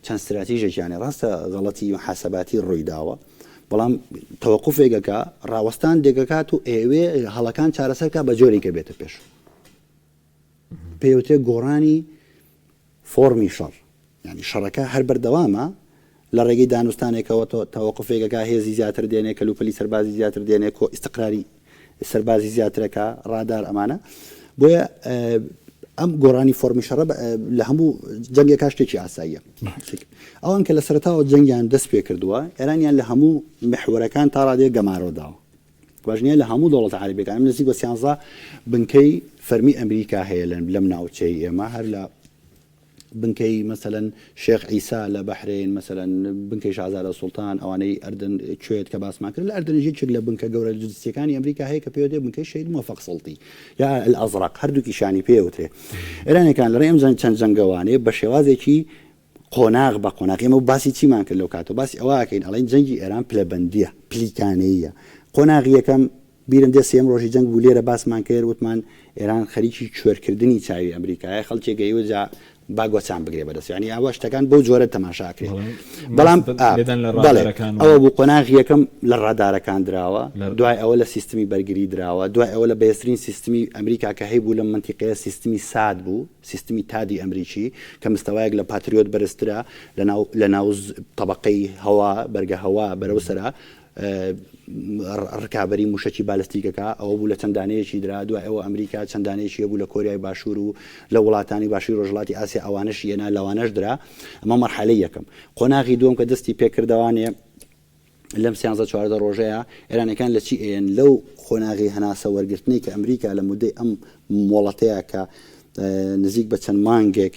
چەند ستراتیژێکیانە ڕاستە غەڵەتی محاسباتی ڕووی داوە بەڵام تەوەقفێکەکە ڕاوەستان دێکەکات و ئەوێ هەڵەکان چارەسەرکە بە جۆرێکە بێتە پێش پێوترێ گۆڕانی فۆڕمی شەڕ، یانی شەڕەکە هەر بەردەوامە، لە ڕێگەی دانوستانێکەوە تەوەقوفێکەکە هێزی زیاتر دێنێ، کەلوپەلی سەربازی زیاتر دێنێ، کۆ ئیستقراری سەربازی زیاترەکە، ڕادار ئەمانە. بۆیە ئەم گۆڕانی فۆڕمی شەڕە لە هەموو جەنگێکا شتێکی ئاساییە. ئەوان کە لە سەرەتاوە جەنگیان دەست پێ کردووە، ئێرانیان لە هەموو میحوەرەکان تا ڕادەیەک گەمارۆ داوە. باش نییە لە هەموو دەوڵەتە عەرەبیەکان ئەم نزیک بە سیانزە بنکەی فەرمی ئەمریکا هەیە لەم ناوچەی ئێمە هەر لە بنکەی مەسەلەن شێخ عیسا لە بەحرین مەسەلەن بنکەی شازادە سوڵتان ئەوانەی ئەردەن کوێت کە باسمان کرد لە ئەردەنیش یەکێک لە بنکە گەورە لۆجستیەکانی ئەمریکا هەیە کە پێوترێ بنکەی شەهید مۆفەق سەڵتی یا ئەلئەزرەق هەردووکیشانی پێوترێ ئێرانەکان لە ڕێی ئەم چەند جەنگەوانەیە بە شێوازێکی قۆناغ بە قۆناغ ئێمە باسی چیمان کرد لەو کاتەوە باسی ئەوە ئەکەین ئەڵێین جەنگی ئێران پلەبەندییە پلیکانەییە قۆناغی یەکەم بیرم دێ سێیەم ڕۆژی جەنگ بوو لێرە باسمان کرد وتمان ئێران خەریکی کوێرکردنی چاوی ئەمریکایە خەڵکێک ئەیوت جا با گۆچان بگرێ بەدەست یعنی ئەوە شتەکان بەو جۆرە تەماشا کرێ بەڵام بەڵێ ئەوە بوو قۆناغی یەکەم لە ڕادارەکان دراوە دوای ئەوە لە سیستمی بەرگری دراوە دوای ئەوە لە بەهێزترین سیستمی ئەمریکا کە هەیبوو لەم مەنتیقەیە سیستمی ساد بوو سیستمی تادی ئەمریکی کە مستەوایەک لە پاتریۆت بەرزترە لەناو لەناو تەبەقەی هەوا بەرگە هەوا بەرەو سەرا ڕکابەری موشەکی بالستیکەکە ئەوە بوو لە چەند دانەیەکی درا، دوای ئەوە ئەمریکا چەند دانەیەکی هەبوو لە کۆریای باشوور و لە وڵاتانی باشووری ڕۆژهەڵاتی ئاسیا ئەوانەشی هێنا لەوانەش درا، ئەمە مەرحەلەی یەکەم. قۆناغی دووەم کە دەستی پێکردەوانێ لەم سیانزە چواردە ڕۆژەیە ئێرانیەکان لە چی ئەیەن لەو قۆناغی هەناسە وەرگرتنەی کە ئەمریکا لە مودەی ئەم مۆڵەتەیە کە نزیک بە چەند مانگێک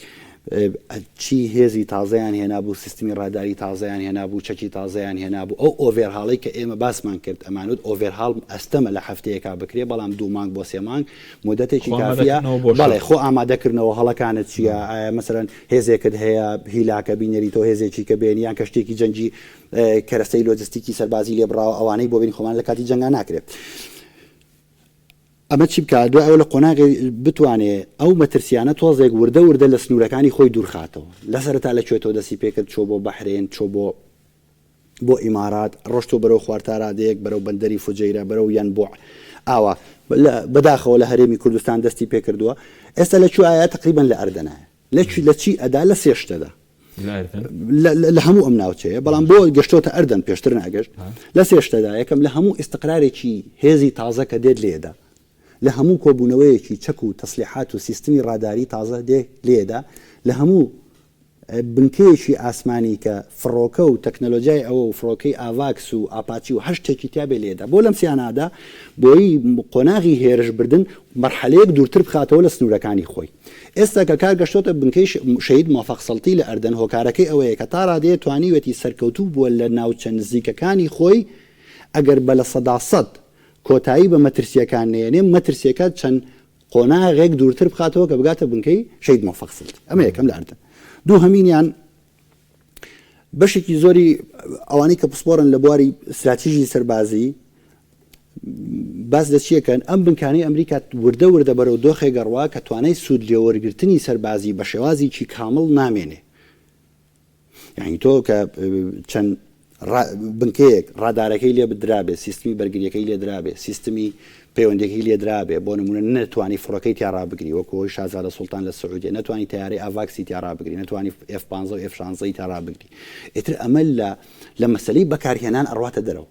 چی هێزی تازەیان هێنابوو، سیستمی ڕاداری تازەیان هێنابوو، چەکی تازەیان هێنابوو، ئەو overhaul ەی کە ئێمە باسمان کرد ئەمانوت overhaul ئەستەمە لە هەفتەیەکا بکرێ، بەڵام دوو مانگ بۆ سێ مانگ مودەتێکی کافیە، بەڵێ خۆ ئامادەکردنەوە هەڵەکانت چییە، ئایا مەسەلەن هێزێکت هەیە هیلاکە بینێریتەوە هێزێکی کە بێنی یان کەشتییەکی جەنگی کەرەستەی لۆجستیکی سەربازی لێ بڕاوە ئەوانەی بۆ بێنی خۆمان لە کاتی جەنگا ناکرێت. ئەمە چی بکات؟ دوای ئەوە لە قۆناغێ بتوانێ ئەو مەترسیانە تۆزێک وردە وردە لە سنوورەکانی خۆی دوورخاتەوە. لە سەرەتا لە کوێتەوە دەستی پێکرد، چۆ بۆ بەحرێن، چۆ بۆ بۆ ئیمارات، ڕۆشتووە بەرەو خوار تا رادەیەک بەرەو بەندەری فوجەیرە، بەرەو یەنبوع. ئاوا لە بەداخەوە لە هەرێمی کوردستان دەستی پێکردووە. ئێستا لە کوێایە؟ تەقریبەن لە ئەردەنایە. لە کوێ لە چی ئەدا؟ لە سێ شتەدا. لە ئەردەن؟ لە هەموو ئەم ناوچەیە، بەڵام بۆ گەشتۆتە ئەردەن پێشتر ناگەشت. لە سێ شتەدا، یەکەم لە هەموو ئیستقرارێکی هێزی تازە کە دێت لێدا، لە هەموو کۆبوونەوەیەکی چەک و تەسلیحات و سیستمی ڕاداری تازە دێ لێدا، لە هەموو بنکەیەکی ئاسمانی کە فڕۆکە و تەکنەلۆجیای ئەوە و فڕۆکەی ئاڤاکس و ئاپاچی و هەر شتێکی تیا بێ لێدا. بۆ لەم سیانادا بۆی قۆناغی هێرش بردن مەرحەلەیەک دوورتر بخاتەوە لە سنوورەکانی خۆی. ئێستا کە کار گەشتۆتە بنکەی شەهید مۆفەق سەڵتی لە ئەردەن هۆکارەکەی ئەوەیە کە تا ڕادەیە توانیویەتی سەرکەوتوو بووە لە ناوچە نزیکەکانی خۆی ئەگەر بە 100% کۆتایی بە مەترسییەکان نەیەنێ مەترسییەکە چەند قۆناغێک دوورتر بخاتەوە کە بگاتە بنکەی شەهید مۆفەق سەڵتی ئەمە یەکەم لە ئەردەن دووهەمینیان بەشێکی زۆری ئەوانەی کە پسپۆرن لە بواری ستراتیژی سەربازی باس لە چیەکەن ئەم بنکانەی ئەمریکا وردە وردە بەرەو دۆخێک گەڕوا کە توانای سوود لێوەرگرتنی سەربازی بە شێوازێکی کامڵ نامێنێ یعنی تۆ کە چەند بنکەیەک ڕادارەکەی لێ بدرابێ، سیستمی بەرگرییەکەی لێ درابێ، سیستمی پەیوەندییەکەی لێ درابێ، بۆ نموونە نەتوانی فڕۆکەی تیا ڕابگری، وەکوو ئەوەی شازادە سوڵتان لە سعودیە، نەتوانی تەیارەی ئاڤاکسی تیا ڕابگری، نەتوانی ئێف پانزە و ئێف شانزەی تیا ڕابگری. ئیتر ئەمە لە لە مەسەلەی بەکارهێنان ئەڕواتە دەرەوە.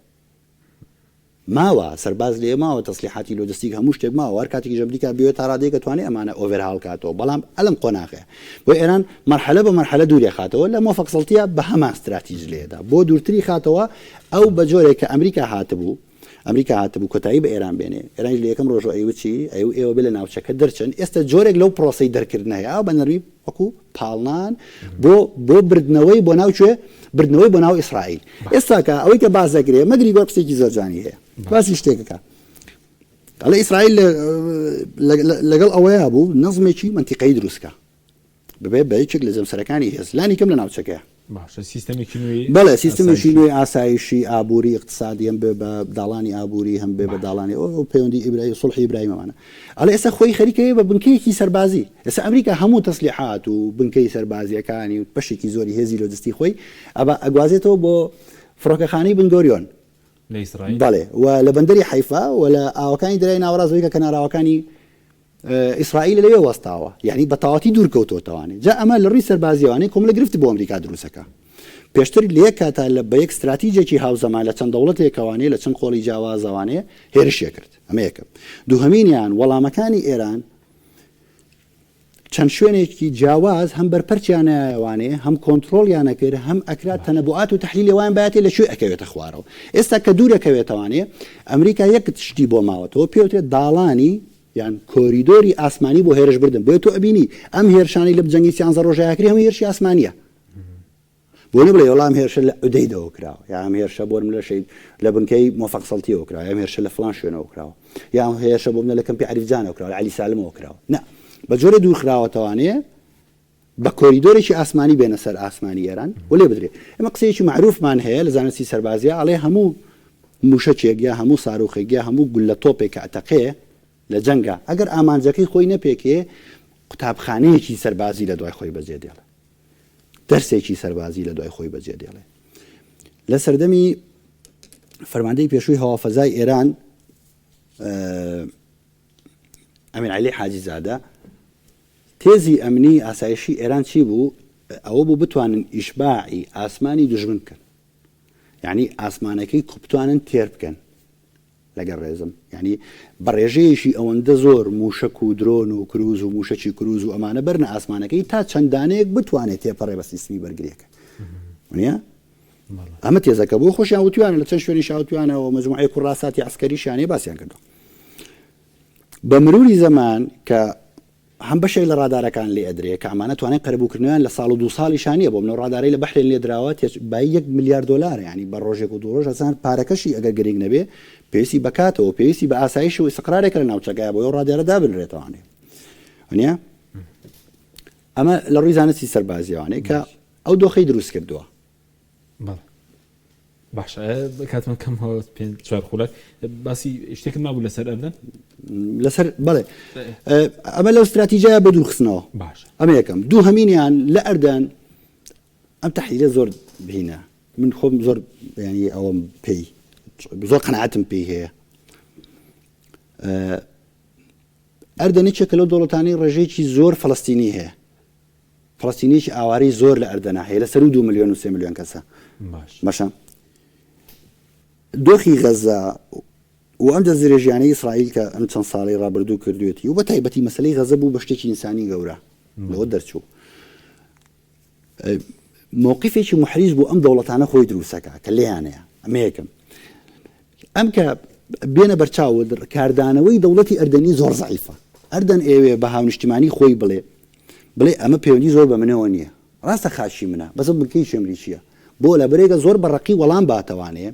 ماوە، سەرباز لێ ماوە، تەسلیحاتی لۆجستیک هەموو شتێک ماوە، هەر کاتێکیش ئەمریکا بیەوێت تا ڕادەیەک ئەتوانێ ئەمانە overhaul کاتەوە، بەڵام ئەلەم قۆناغەیە بۆ ئێران مەرحەلە بە مەرحەلە دووری خاتەوە، لە مۆفەق سەڵتیە بە هەمان ستراتیج لێدا بۆ دوورتری خاتەوە، ئەو بە جۆرێک کە ئەمریکا هاتبوو، ئەمریکا هاتبوو کۆتایی بە ئێران بێنێ، ئێرانیش لە یەکەم ڕۆژەوە ئەیوت چی؟ ئەیوت ئێوە بێ لە ناوچەکە دەرچن، ئێستا جۆرێک لەو پرۆسەی دەرکردنە هەیە، ئاوا بە نەرمی وەکوو پاڵنان بۆ بۆ بردنەوەی بۆ ناو کوێ؟ بردنەوەی بۆ ناو ئیسرائیل. ئێستاکە ئەوەی کە باس دەکرێ مەگریگۆر قسەیەکی زۆر جوانی هەیە. باسی شتێکەکە. ئەڵێ ئیسرائیل لەگەڵ ئەوەیا بوو نەزمێکی مەنتیقەیی دروست کا. ببێ بە یەکێک لە جەمسەرەکانی هێز لانی کەم لە ناوچەکەیا. باشە سیستەمێکی نوێی بەڵێ سیستمێکی نوێی ئاسایشی ئابووری ئیقتسادی هەم بێ بە داڵانی ئابووری هەم بێ بە داڵانی ئەو پەیوەندی ئیبراهیم سوڵحی ئیبراهیم ئەمانە ئەڵێ ئێستا خۆی خەریکەیە بە بنکەیەکی سەربازی ئێستا ئەمریکا هەموو تەسلیحات و بنکەی سەربازیەکانی و بەشێکی زۆری هێزی لۆجستی خۆی ئەبا ئەگوازێتەوە بۆ فڕۆکەخانەی بنگۆریۆن لە ئیسرائیل بەڵێ و لە بەندەری حەیفا و لە ئاوەکانی دەریای ناوەڕاست وەی کە کەناراوەکانی ئیسرائیل لەوێ وەستاوە یانی بە تەواوەتی دوور کەوتۆتەوانێ جا ئەمە لە ڕووی سەربازیەوانێ کۆمەڵە گرفت بۆ ئەمریکا دروستەکا پێشتر لە یەک کاتا لە بە یەک ستراتیجێکی هاوزەمان لە چەند دەوڵەتێکەوانێ لە چەند قۆڵی جیاوازەوانێ هێرشێ کرد ئەمە یەکەم دووهەمینیان وەڵامەکانی ئێران چەند شوێنێکی جیاواز هەم بەرپەرچیان نایەوانێ هەم کۆنترۆڵیان ئەکرد هەم ئەکرا تەنەبوئات و تەحلیلی وایان بایەتێ لە کوێ ئەکەوێتە خوارەوە ئێستا کە دوور ئەکەوێتەوانێ ئەمریکا یەک شتی بۆ ماوەتەوە پێوترێت داڵانی یان کۆریدۆری ئاسمانی بۆ هێرش بردن بۆیە تۆ ئەبینی ئەم هێرشانەی لە جەنگی سیانزە ڕۆژەیا کرێ هەموو هێرشی ئاسمانیە بۆ نە بڵێ وەڵا ئەم هێرشە لە عودەیدەوە کراوە یا ئەم هێرشە بۆ نمونە لە شەهید لە بنکەی مۆفەق سەڵتیەوە کراوە یا ئەم هێرشە لە فڵان شوێنەوە کراوە یا ئەم هێرشە بۆ منە لە کەمپی عەریفجانەوە کراوە لە عەلی سالمەوە کراوە نا بە جۆرێ دوور خراوەتەوانێ بە کۆریدۆرێکی ئاسمانی بێنە سەر ئاسمانی ئێران و لێ بدرێ ئێمە قسەیەکی مەعروفمان هەیە لە زانستی سەربازیە ئەڵێ هەموو موشەکێک یا هەموو ساروخێک یا هەموو گوللە تۆپێک کە ئەتەقێ لە جەنگا ئەگەر ئامانجەکەی خۆی نەپێکێ. قوتابخانەیەکی سەربازی لە دوای خۆی بەجێ دێڵێ. دەرسێکی سەربازی لە دوای خۆی بەجێ دێڵێ. لە سەردەمی فەرماندەی پێشووی هەوافەزای ئێران ئەمیر عەلی حاجی زادە تێزی ئەمنی ئاسایشی ئێران چی بوو؟ ئەوە بوو بتوانن ئیشباعی ئاسمانی دوژمن بکەن. یعنی ئاسمانەکەی بتوانن تێر بکەن. لەگەڵ ڕێزم یانی بە ڕێژەیەکی ئەوەندە زۆر مووشەک و درۆن و کروز و مووشەکی کروز و ئەمانە بەرنە ئاسمانەکەی تا چەند دانەیەک بتوانێت تێپەڕێ بە سیستمی بەرگریەکە نیە ئەمە تێزەکە بۆ خۆشیان وتویانە لە چەند شوێنی شاوتویانەوە مجموعەی کوڕاساتی عسکەریشیانەیە باسیان کردو بە مروری زەمان کە هەم بەشێک لە ڕادارەکان لێ ئەدرێ کە ئەمانە توانای قەرەبووکردنەوەیان لە ساڵ و دوو ساڵیشا نییە بۆ منەو ڕادارەی لە بەحرێن لێ دراوە تێچ بایی یەک ملیار دۆلارە یانی بە ڕۆژێک و دوو ڕۆژ ئەسان پارەکەشی ئەگەر گرینگ نەبێ پێویستی بە کاتەوە پێویستی بە ئاسایش و ئیستقرارێکە لە ناوچەکەیا بۆ ئەو ڕادارە دابنرێتەوانێ وانیە ئەمە لە ڕووی زانستی سەربازیەوانێ کە ئەو دۆخەی دروست کردووە. بەڵێ باشە کاتمان کەم پێ چوار خولەک باسی شتێکت مابوو لەسەر ئەردەن لەسەر بەڵێ ئەمە لەو استراتیژەیە بە دوورخستنەوە باش ئەمە یەکەم دوو هەمینیان لە ئەردەن ئەم تحلیلە زۆر بهینە من خۆم زۆر ینی ئەوەم پێی زۆر قەناعەتم پێی هەیە ئەردەن یەکێکە لەو دەوڵەتانەی ڕێژەیەکی زۆر فەڵەستینی هەیە فەڵەستینیەکی ئاوارەی زۆر لە ئەردەنا هەیە لە سەروو دوو ملیۆن و سێ ملیۆن کەسە باشە دۆخی غەزە و ئەم دەستدرێژیانەی ئیسرائیل کە ئەم چەند ساڵەی ڕابردوو کردوێتی و بە تایبەتی مەسلەی غەزە بوو بە شتێکی ئینسانی گەورە لەوە دەرچوو موقفێکی محریج بۆ ئەم دەوڵەتانە خۆی دروستەکە کە لێیانەیە ئەمە یەکەم ئەم کە بێنە بەرچاوت کاردانەوەی دەوڵەتی ئەردەنی زۆر زەعیفە ئەردەن ئێوێ بە هاونیشتیمانی خۆی بڵێ بڵێ ئەمە پەیوەندی زۆر بە منەوە نییە ڕاستە خاکی منە بەس ئەو بنکەیەکی ئەمریکییە بۆ لە بەرێگە زۆر بە ڕەقی وەڵام باتەوانێ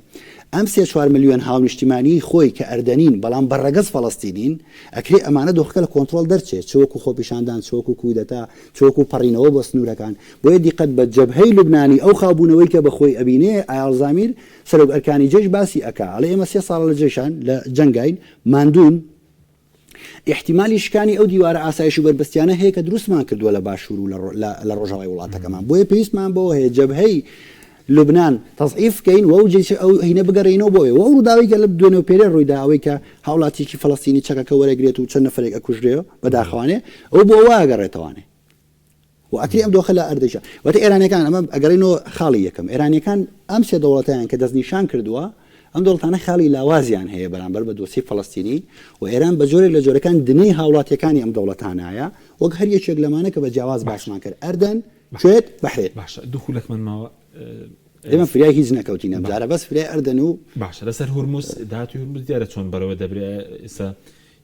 ئەم سێ چوار ملیۆن هاونیشتیمانیی خۆی کە ئەردەنین بەڵام بە ڕەگەز فەڵەستینین ئەکرێ ئەمانە دۆخەکە لە کۆنتڕۆڵ دەرچێ چ وەکو خۆپیشاندان چ وەکو کودەتا چ وەکو پەڕینەوە بۆ سنوورەکان بۆیە دیقەت بە جەبهەی لوبنانی ئەو خاوبوونەوەی کە بە خۆی ئەبینێ ئایاڵ زامیر سەرۆک ئەرکانی جەیش باسی ئەکا ئەڵێ ئێمە سێ ساڵە لە جەیشان لە جەنگاین ماندووین ئیحتیمالی شکانی ئەو دیوارە ئاسایش و بەربەستیانە هەیە کە دروستمان کردووە لە باشوور و لە ڕۆژاوای وڵاتەکەمان بۆیە پێویستمان بەوە هەیە جەبهەی لوبنان تەزعیف بکەین و ئەو جەیشە ئەو هینە بگەڕێینەوە بۆ ئەوێ و ئەو ڕووداوەی کە لە دوێنێ و پێرێ ڕوویدا ئەوەی کە هاوڵاتییەکی فەڵەستینی چەکەکە وەرەگرێت و چەند نەفەرێک ئەکوژرێ بەداخەوانێ ئەو بۆ ئەوە ئەگەڕێتەوانێ و ئەکرێ ئەم دۆخە لە ئەردەیشا واتە ئێرانیەکان ئەمە ئەگەڕێینەوە خاڵی یەکەم ئێرانیەکان ئەم سێ دەوڵەتەیان کە دەستنیشان کردووە ئەم دەوڵەتانە خاڵی لاوازیان هەیە بەرامبەر بە دۆسیەی فەڵەستینی و ئێران بە جۆرێک لە جۆرەکان دنەی هاوڵاتیەکانی ئەم دەوڵەتانایە وەک هەر یەکێک لەمانە کە بە جیاواز باسمان کرد ئەردەن کوێت بەحرێن. باشە دوو خولەکمان ماوە. ئێمە فریای هیچ نەکەوتین ئەم جارە بەس فریای ئەردەن و. باشە لەسەر هورمز داهاتوی هورمز دیارە چۆن بەرەوە دەبرێ ئێستا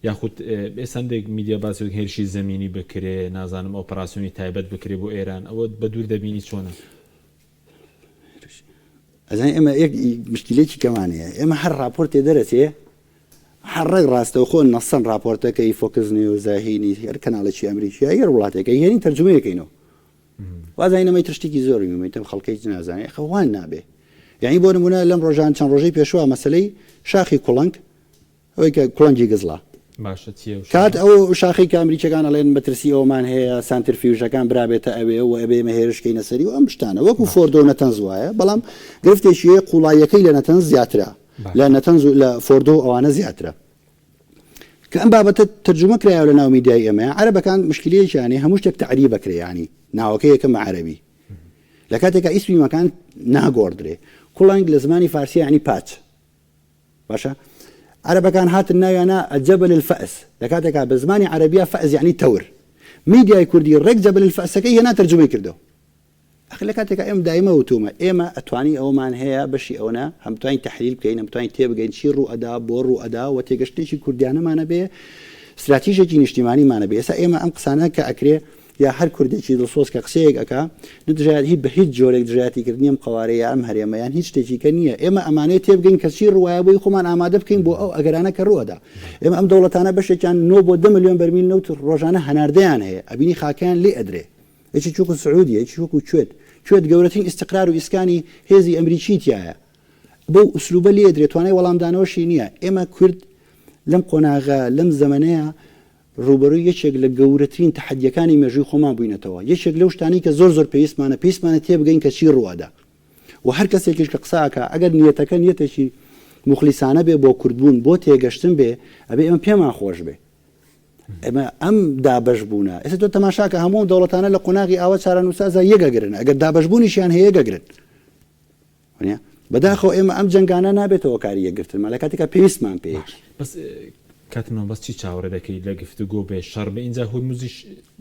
یاخود ئێستا هەندێک میدیا باسی وەک هێرشی زەمینی بکرێ نازانم ئۆپەراسیۆنی تایبەت بکرێ بۆ ئێران ئەوە بە دوور دەبینی چۆنە؟ ئەزانی ئێمە یەک مشکلێکی کەمان هەیە ئێمە هەر راپۆرتێ دەرەچێ هەر ڕێک ڕاستەوخۆ نەسەن راپۆرتەکەی فۆکس نیوزە هینی هەر کەناڵێکی ئەمریکیە هەر وڵاتێکە هێنین تەرجمەیەکەینەوە وازانین ئەمەی تر شتێکی زۆر میمەیتم خەڵکەی نازانێ خەوان نابێ یعنی بۆ نمونە لەم ڕۆژان چەند ڕۆژەی پێشوە مەسلەی شاخی کوڵنگ ئەوەی کە کوڵنگی گزڵە. باشە چیە ئەو شاخە؟ کات ئەو شاخەی کە ئەمریکیەکان ئەڵێن مەترسی ئەوەمان هەیە سانترفیوژەکان برابێتە ئەوێ و ئەبێ ئێمە هێرش کەینە سەری و ئەم شتانە وەکو باشە. فۆردۆ و نەتەنز وایە بەڵام گرفتێکی هەیە قوڵاییەکەی لە نەتەنز زیاترە لە باشە. نەتەنز و لە فۆردۆ و ئەوانە زیاترە کە ئەم بابەتە تەرجومە کرایەوە لە ناو میدیای ئێمەیا عەرەبەکان مشکیلەیەکیان هەیە هەموو شتێک تەعریب ئەکرێ یانی ناوەکەی ئەکەن بە عەرەبی لە کاتێکا ئیسمی مەکان ناگۆڕدرێ کوڵنگ لە زمانی فارسیە یانی پاچ باشە عەرەبەکان هاتن ناویان نا جبل الفأس لە کاتێکا بە زمانی عەرەبیا فأس یعنی تەور میدیای کوردی ڕێک جبل الفأسەکەی هێنا تەرجومەی کردەوە ئەخ لە کاتێکا ئێمە دایمە وتومە ئێمە ئەتوانی ئەومان هەیە بەشی ئەوەنە هەم توانین تحلیل بکەین هەم توانین تێبگەین چی ڕوو ئەدا بۆ ڕوو ئەدا و تێگەشتنێکی کوردیانەمانە بێ ستراتیژێکی نیشتیمانیمانە بێ ئێستا ئێمە ئەم قسانە کە ئەکرێ یا هەر کوردێکی دڵسۆز کە قسەیەک ئەکا نە دژایەتی هیچ بە هیچ جۆرێک دژایەتی کردنی ئەم قەوارەیە یا ئەم هەرێمە یان هیچ شتێکی کە نییە ئێمە ئەمانەوێ تێبگەین کە چی ڕوایە بۆی خۆمان ئامادە بکەین بۆ ئەو ئەگەرانە کە ڕووئەدا ئێمە ئەم دەوڵەتانە بەشێکیان نۆ بۆ دە ملیۆن بەرمیل نەوت ڕۆژانە هەناردەیان هەیە ئەبینی خاکەیان لێ ئەدرێ یەکێکی وەکو سعودیە یەکێکی وەکو کوێت کوێت گەورەترین ئیستقرار و ئیسکانی هێزی ئەمریکی تیایە بەو ئوسلوبە لێ ئەدرێ توانای وەڵامدانەوەشی نییە ئێمە کورد لەم قۆناغە لەم زەمەنەیە. ڕووبەرووی یەکێک لە گەورەترین تەحەدیەکانی مێژووی خۆمان بووینەتەوە. یەکێک لەو شتانەی کە زۆر زۆر پێویستمانە، پێویستمانە تێبگەین کە چی ڕووئەدا. و هەر کەسێکیش کە قسە ئەکا ئەگەر نیەتەکە نیەتێکی موخلیسانە بێ بۆ کوردبوون، بۆ تێگەشتن بێ، ئەبێ ئێمە پێمان خۆش بێ. ئێمە ئەم دابەش بوونە، ئێستا تۆ تەماشاکە هەموو ئەم دەوڵەتانە لە قۆناغی ئاوا چارەنووسسازا یەکەگرن، ئەگەر دابەشبوونیشیان هەیە یەکەگرن. وانیە؟ بەداخەوە ئێمە ئەم جەنگانە نابێتە هۆکاری یەکگرتنمان لە کاتێکا پێویستمان پێیەتی. بەس کاتمان بەس چی چاوەڕێ دەکەی لە گفتوگۆ بێ شەڕ بێ ئینجا هورمزیش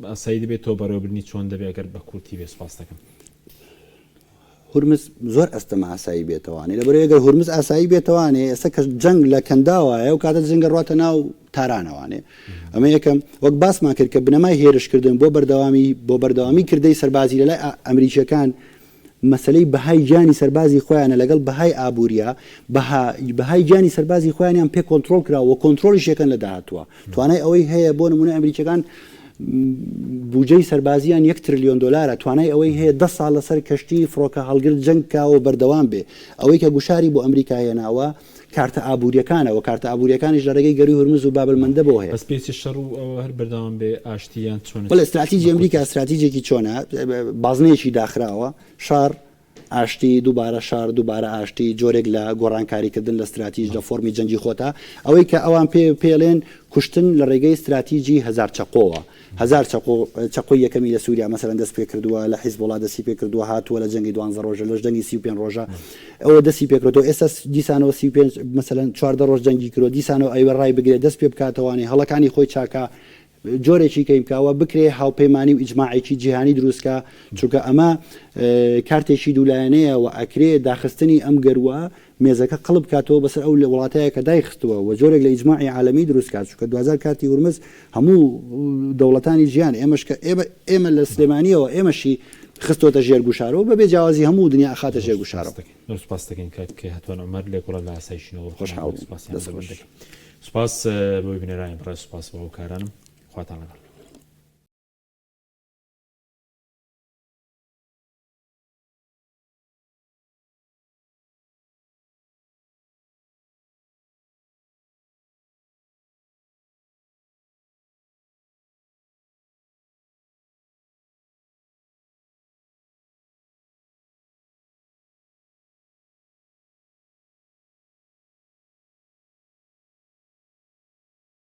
ئاسایی دەبێت تۆ بەڕێوەبردنی چۆن دەبێ ئەگەر بە کورتی بێ سوپاس دەکەم. هورمز زۆر ئەستەمە ئاسایی بێتەوانێ لەبەرئەوەی گەر هورمز ئاسایی بێتەوانێ ئێستا کە جەنگ لە کەنداوایە و کاتە جەنگە ڕاتە ناو تارانەوانێ ئەمە یەکەم وەک باسمان کرد کە بنەمای هێرشکردن بۆ بەردەوامی بۆ بەردەوامی کردەی سەربازی لەلای ئەمریکیەکان مەسەلەی بەهای گیانی سەربازی خۆیانە لەگەڵ بەهای ئابووریە، بەها بەهای گیانی سەربازی خۆیانیان پێ کۆنترۆڵ کراوە و کۆنترۆڵیش یەکەن لە داهاتووە. توانای ئەوەی هەیە بۆ نموونە ئەمریکیەکان بوجەی سەربازیان یەک ترلیۆن دۆلارە، توانای ئەوەی هەیە دە ساڵ لەسەر کەشتی فڕۆکە هەڵگر جەنگ بکا و بەردەوام بێ. ئەوەی کە گوشاری بۆ ئەمریکا هێناوە کارتە ئابووریەکانە و کارتە ئابووریەکانیش لە ڕێگەی گەرووی هورمز و باب المەندەبەوە هەیە. بەس پێچی شەڕ و ئەوە هەر بەردەوام بێ ئاشتی یان چۆنە؟ بەڵێ ستراتیجی ئەمریکا ستراتیجێکی چۆنە؟ بازنەیەکی داخراوە، شەڕ، ئاشتی، دووبارە شەڕ، دووبارە ئاشتی، جۆرێک لە گۆڕانکاریکردن لە ستراتیج لە فۆرمی جەنگی خۆتا، ئەوەی کە ئەوان پێ پێڵێن کوشتن لە ڕێگەی ستراتیجی هەزار چەقۆوە. هەزار چەقۆ، چەقۆی یەکەمی لە سووریا مەسەلەن دەست پێ کردووە، لە حیزبوڵا دەستی پێ کردووە، هاتووە لە جەنگی دوانزە ڕۆژە، لەش جەنگی 35 ڕۆژە ئەوە دەستی پێ کردووە، ئێستا دیسانەوە 35 مەسەلەن 14 ڕۆژ جەنگی کردووە، دیسانەوە ئەیوێ ڕای بگرێ، دەست پێ بکاتەوانێ، هەڵەکانی خۆی چاکا، جۆرێکی کەی بکا و بکرێ هاوپەیمانی و ئیجماعێکی جیهانی دروست کا، چونکە ئەمە کارتێکی دوولایەنەیە و ئەکرێ داخستنی ئەم گەرووە مێزەکە قڵپ بکاتەوە بەسەر ئەو وڵاتەیە کە دایخستووە و جۆرێک لە ئیجماعی عالەمی دروست کات، چونکە دواجار کارتی هورمز هەموو دەوڵەتانی جیهان ئێمەش کە ئێمە ئێمە لە سلێمانیەوە ئێمەشی خستۆتە ژێر گوشارەوە بەبێ جیاوازی هەموو دنیا ئەخاتە ژێر گوشارەوە. زۆر سوپاست دەکەین کاک هەتوان عومەر لێکۆڵەر لە ئاسایشی نێودەوڵەتی خۆشحاڵ بووم. سوپاسیان دەست خۆش. دەکەین. سوپاس بۆ بینەرانی بەڕێز سوپاس بۆ هاوکارانم خواتان لەگەڵ.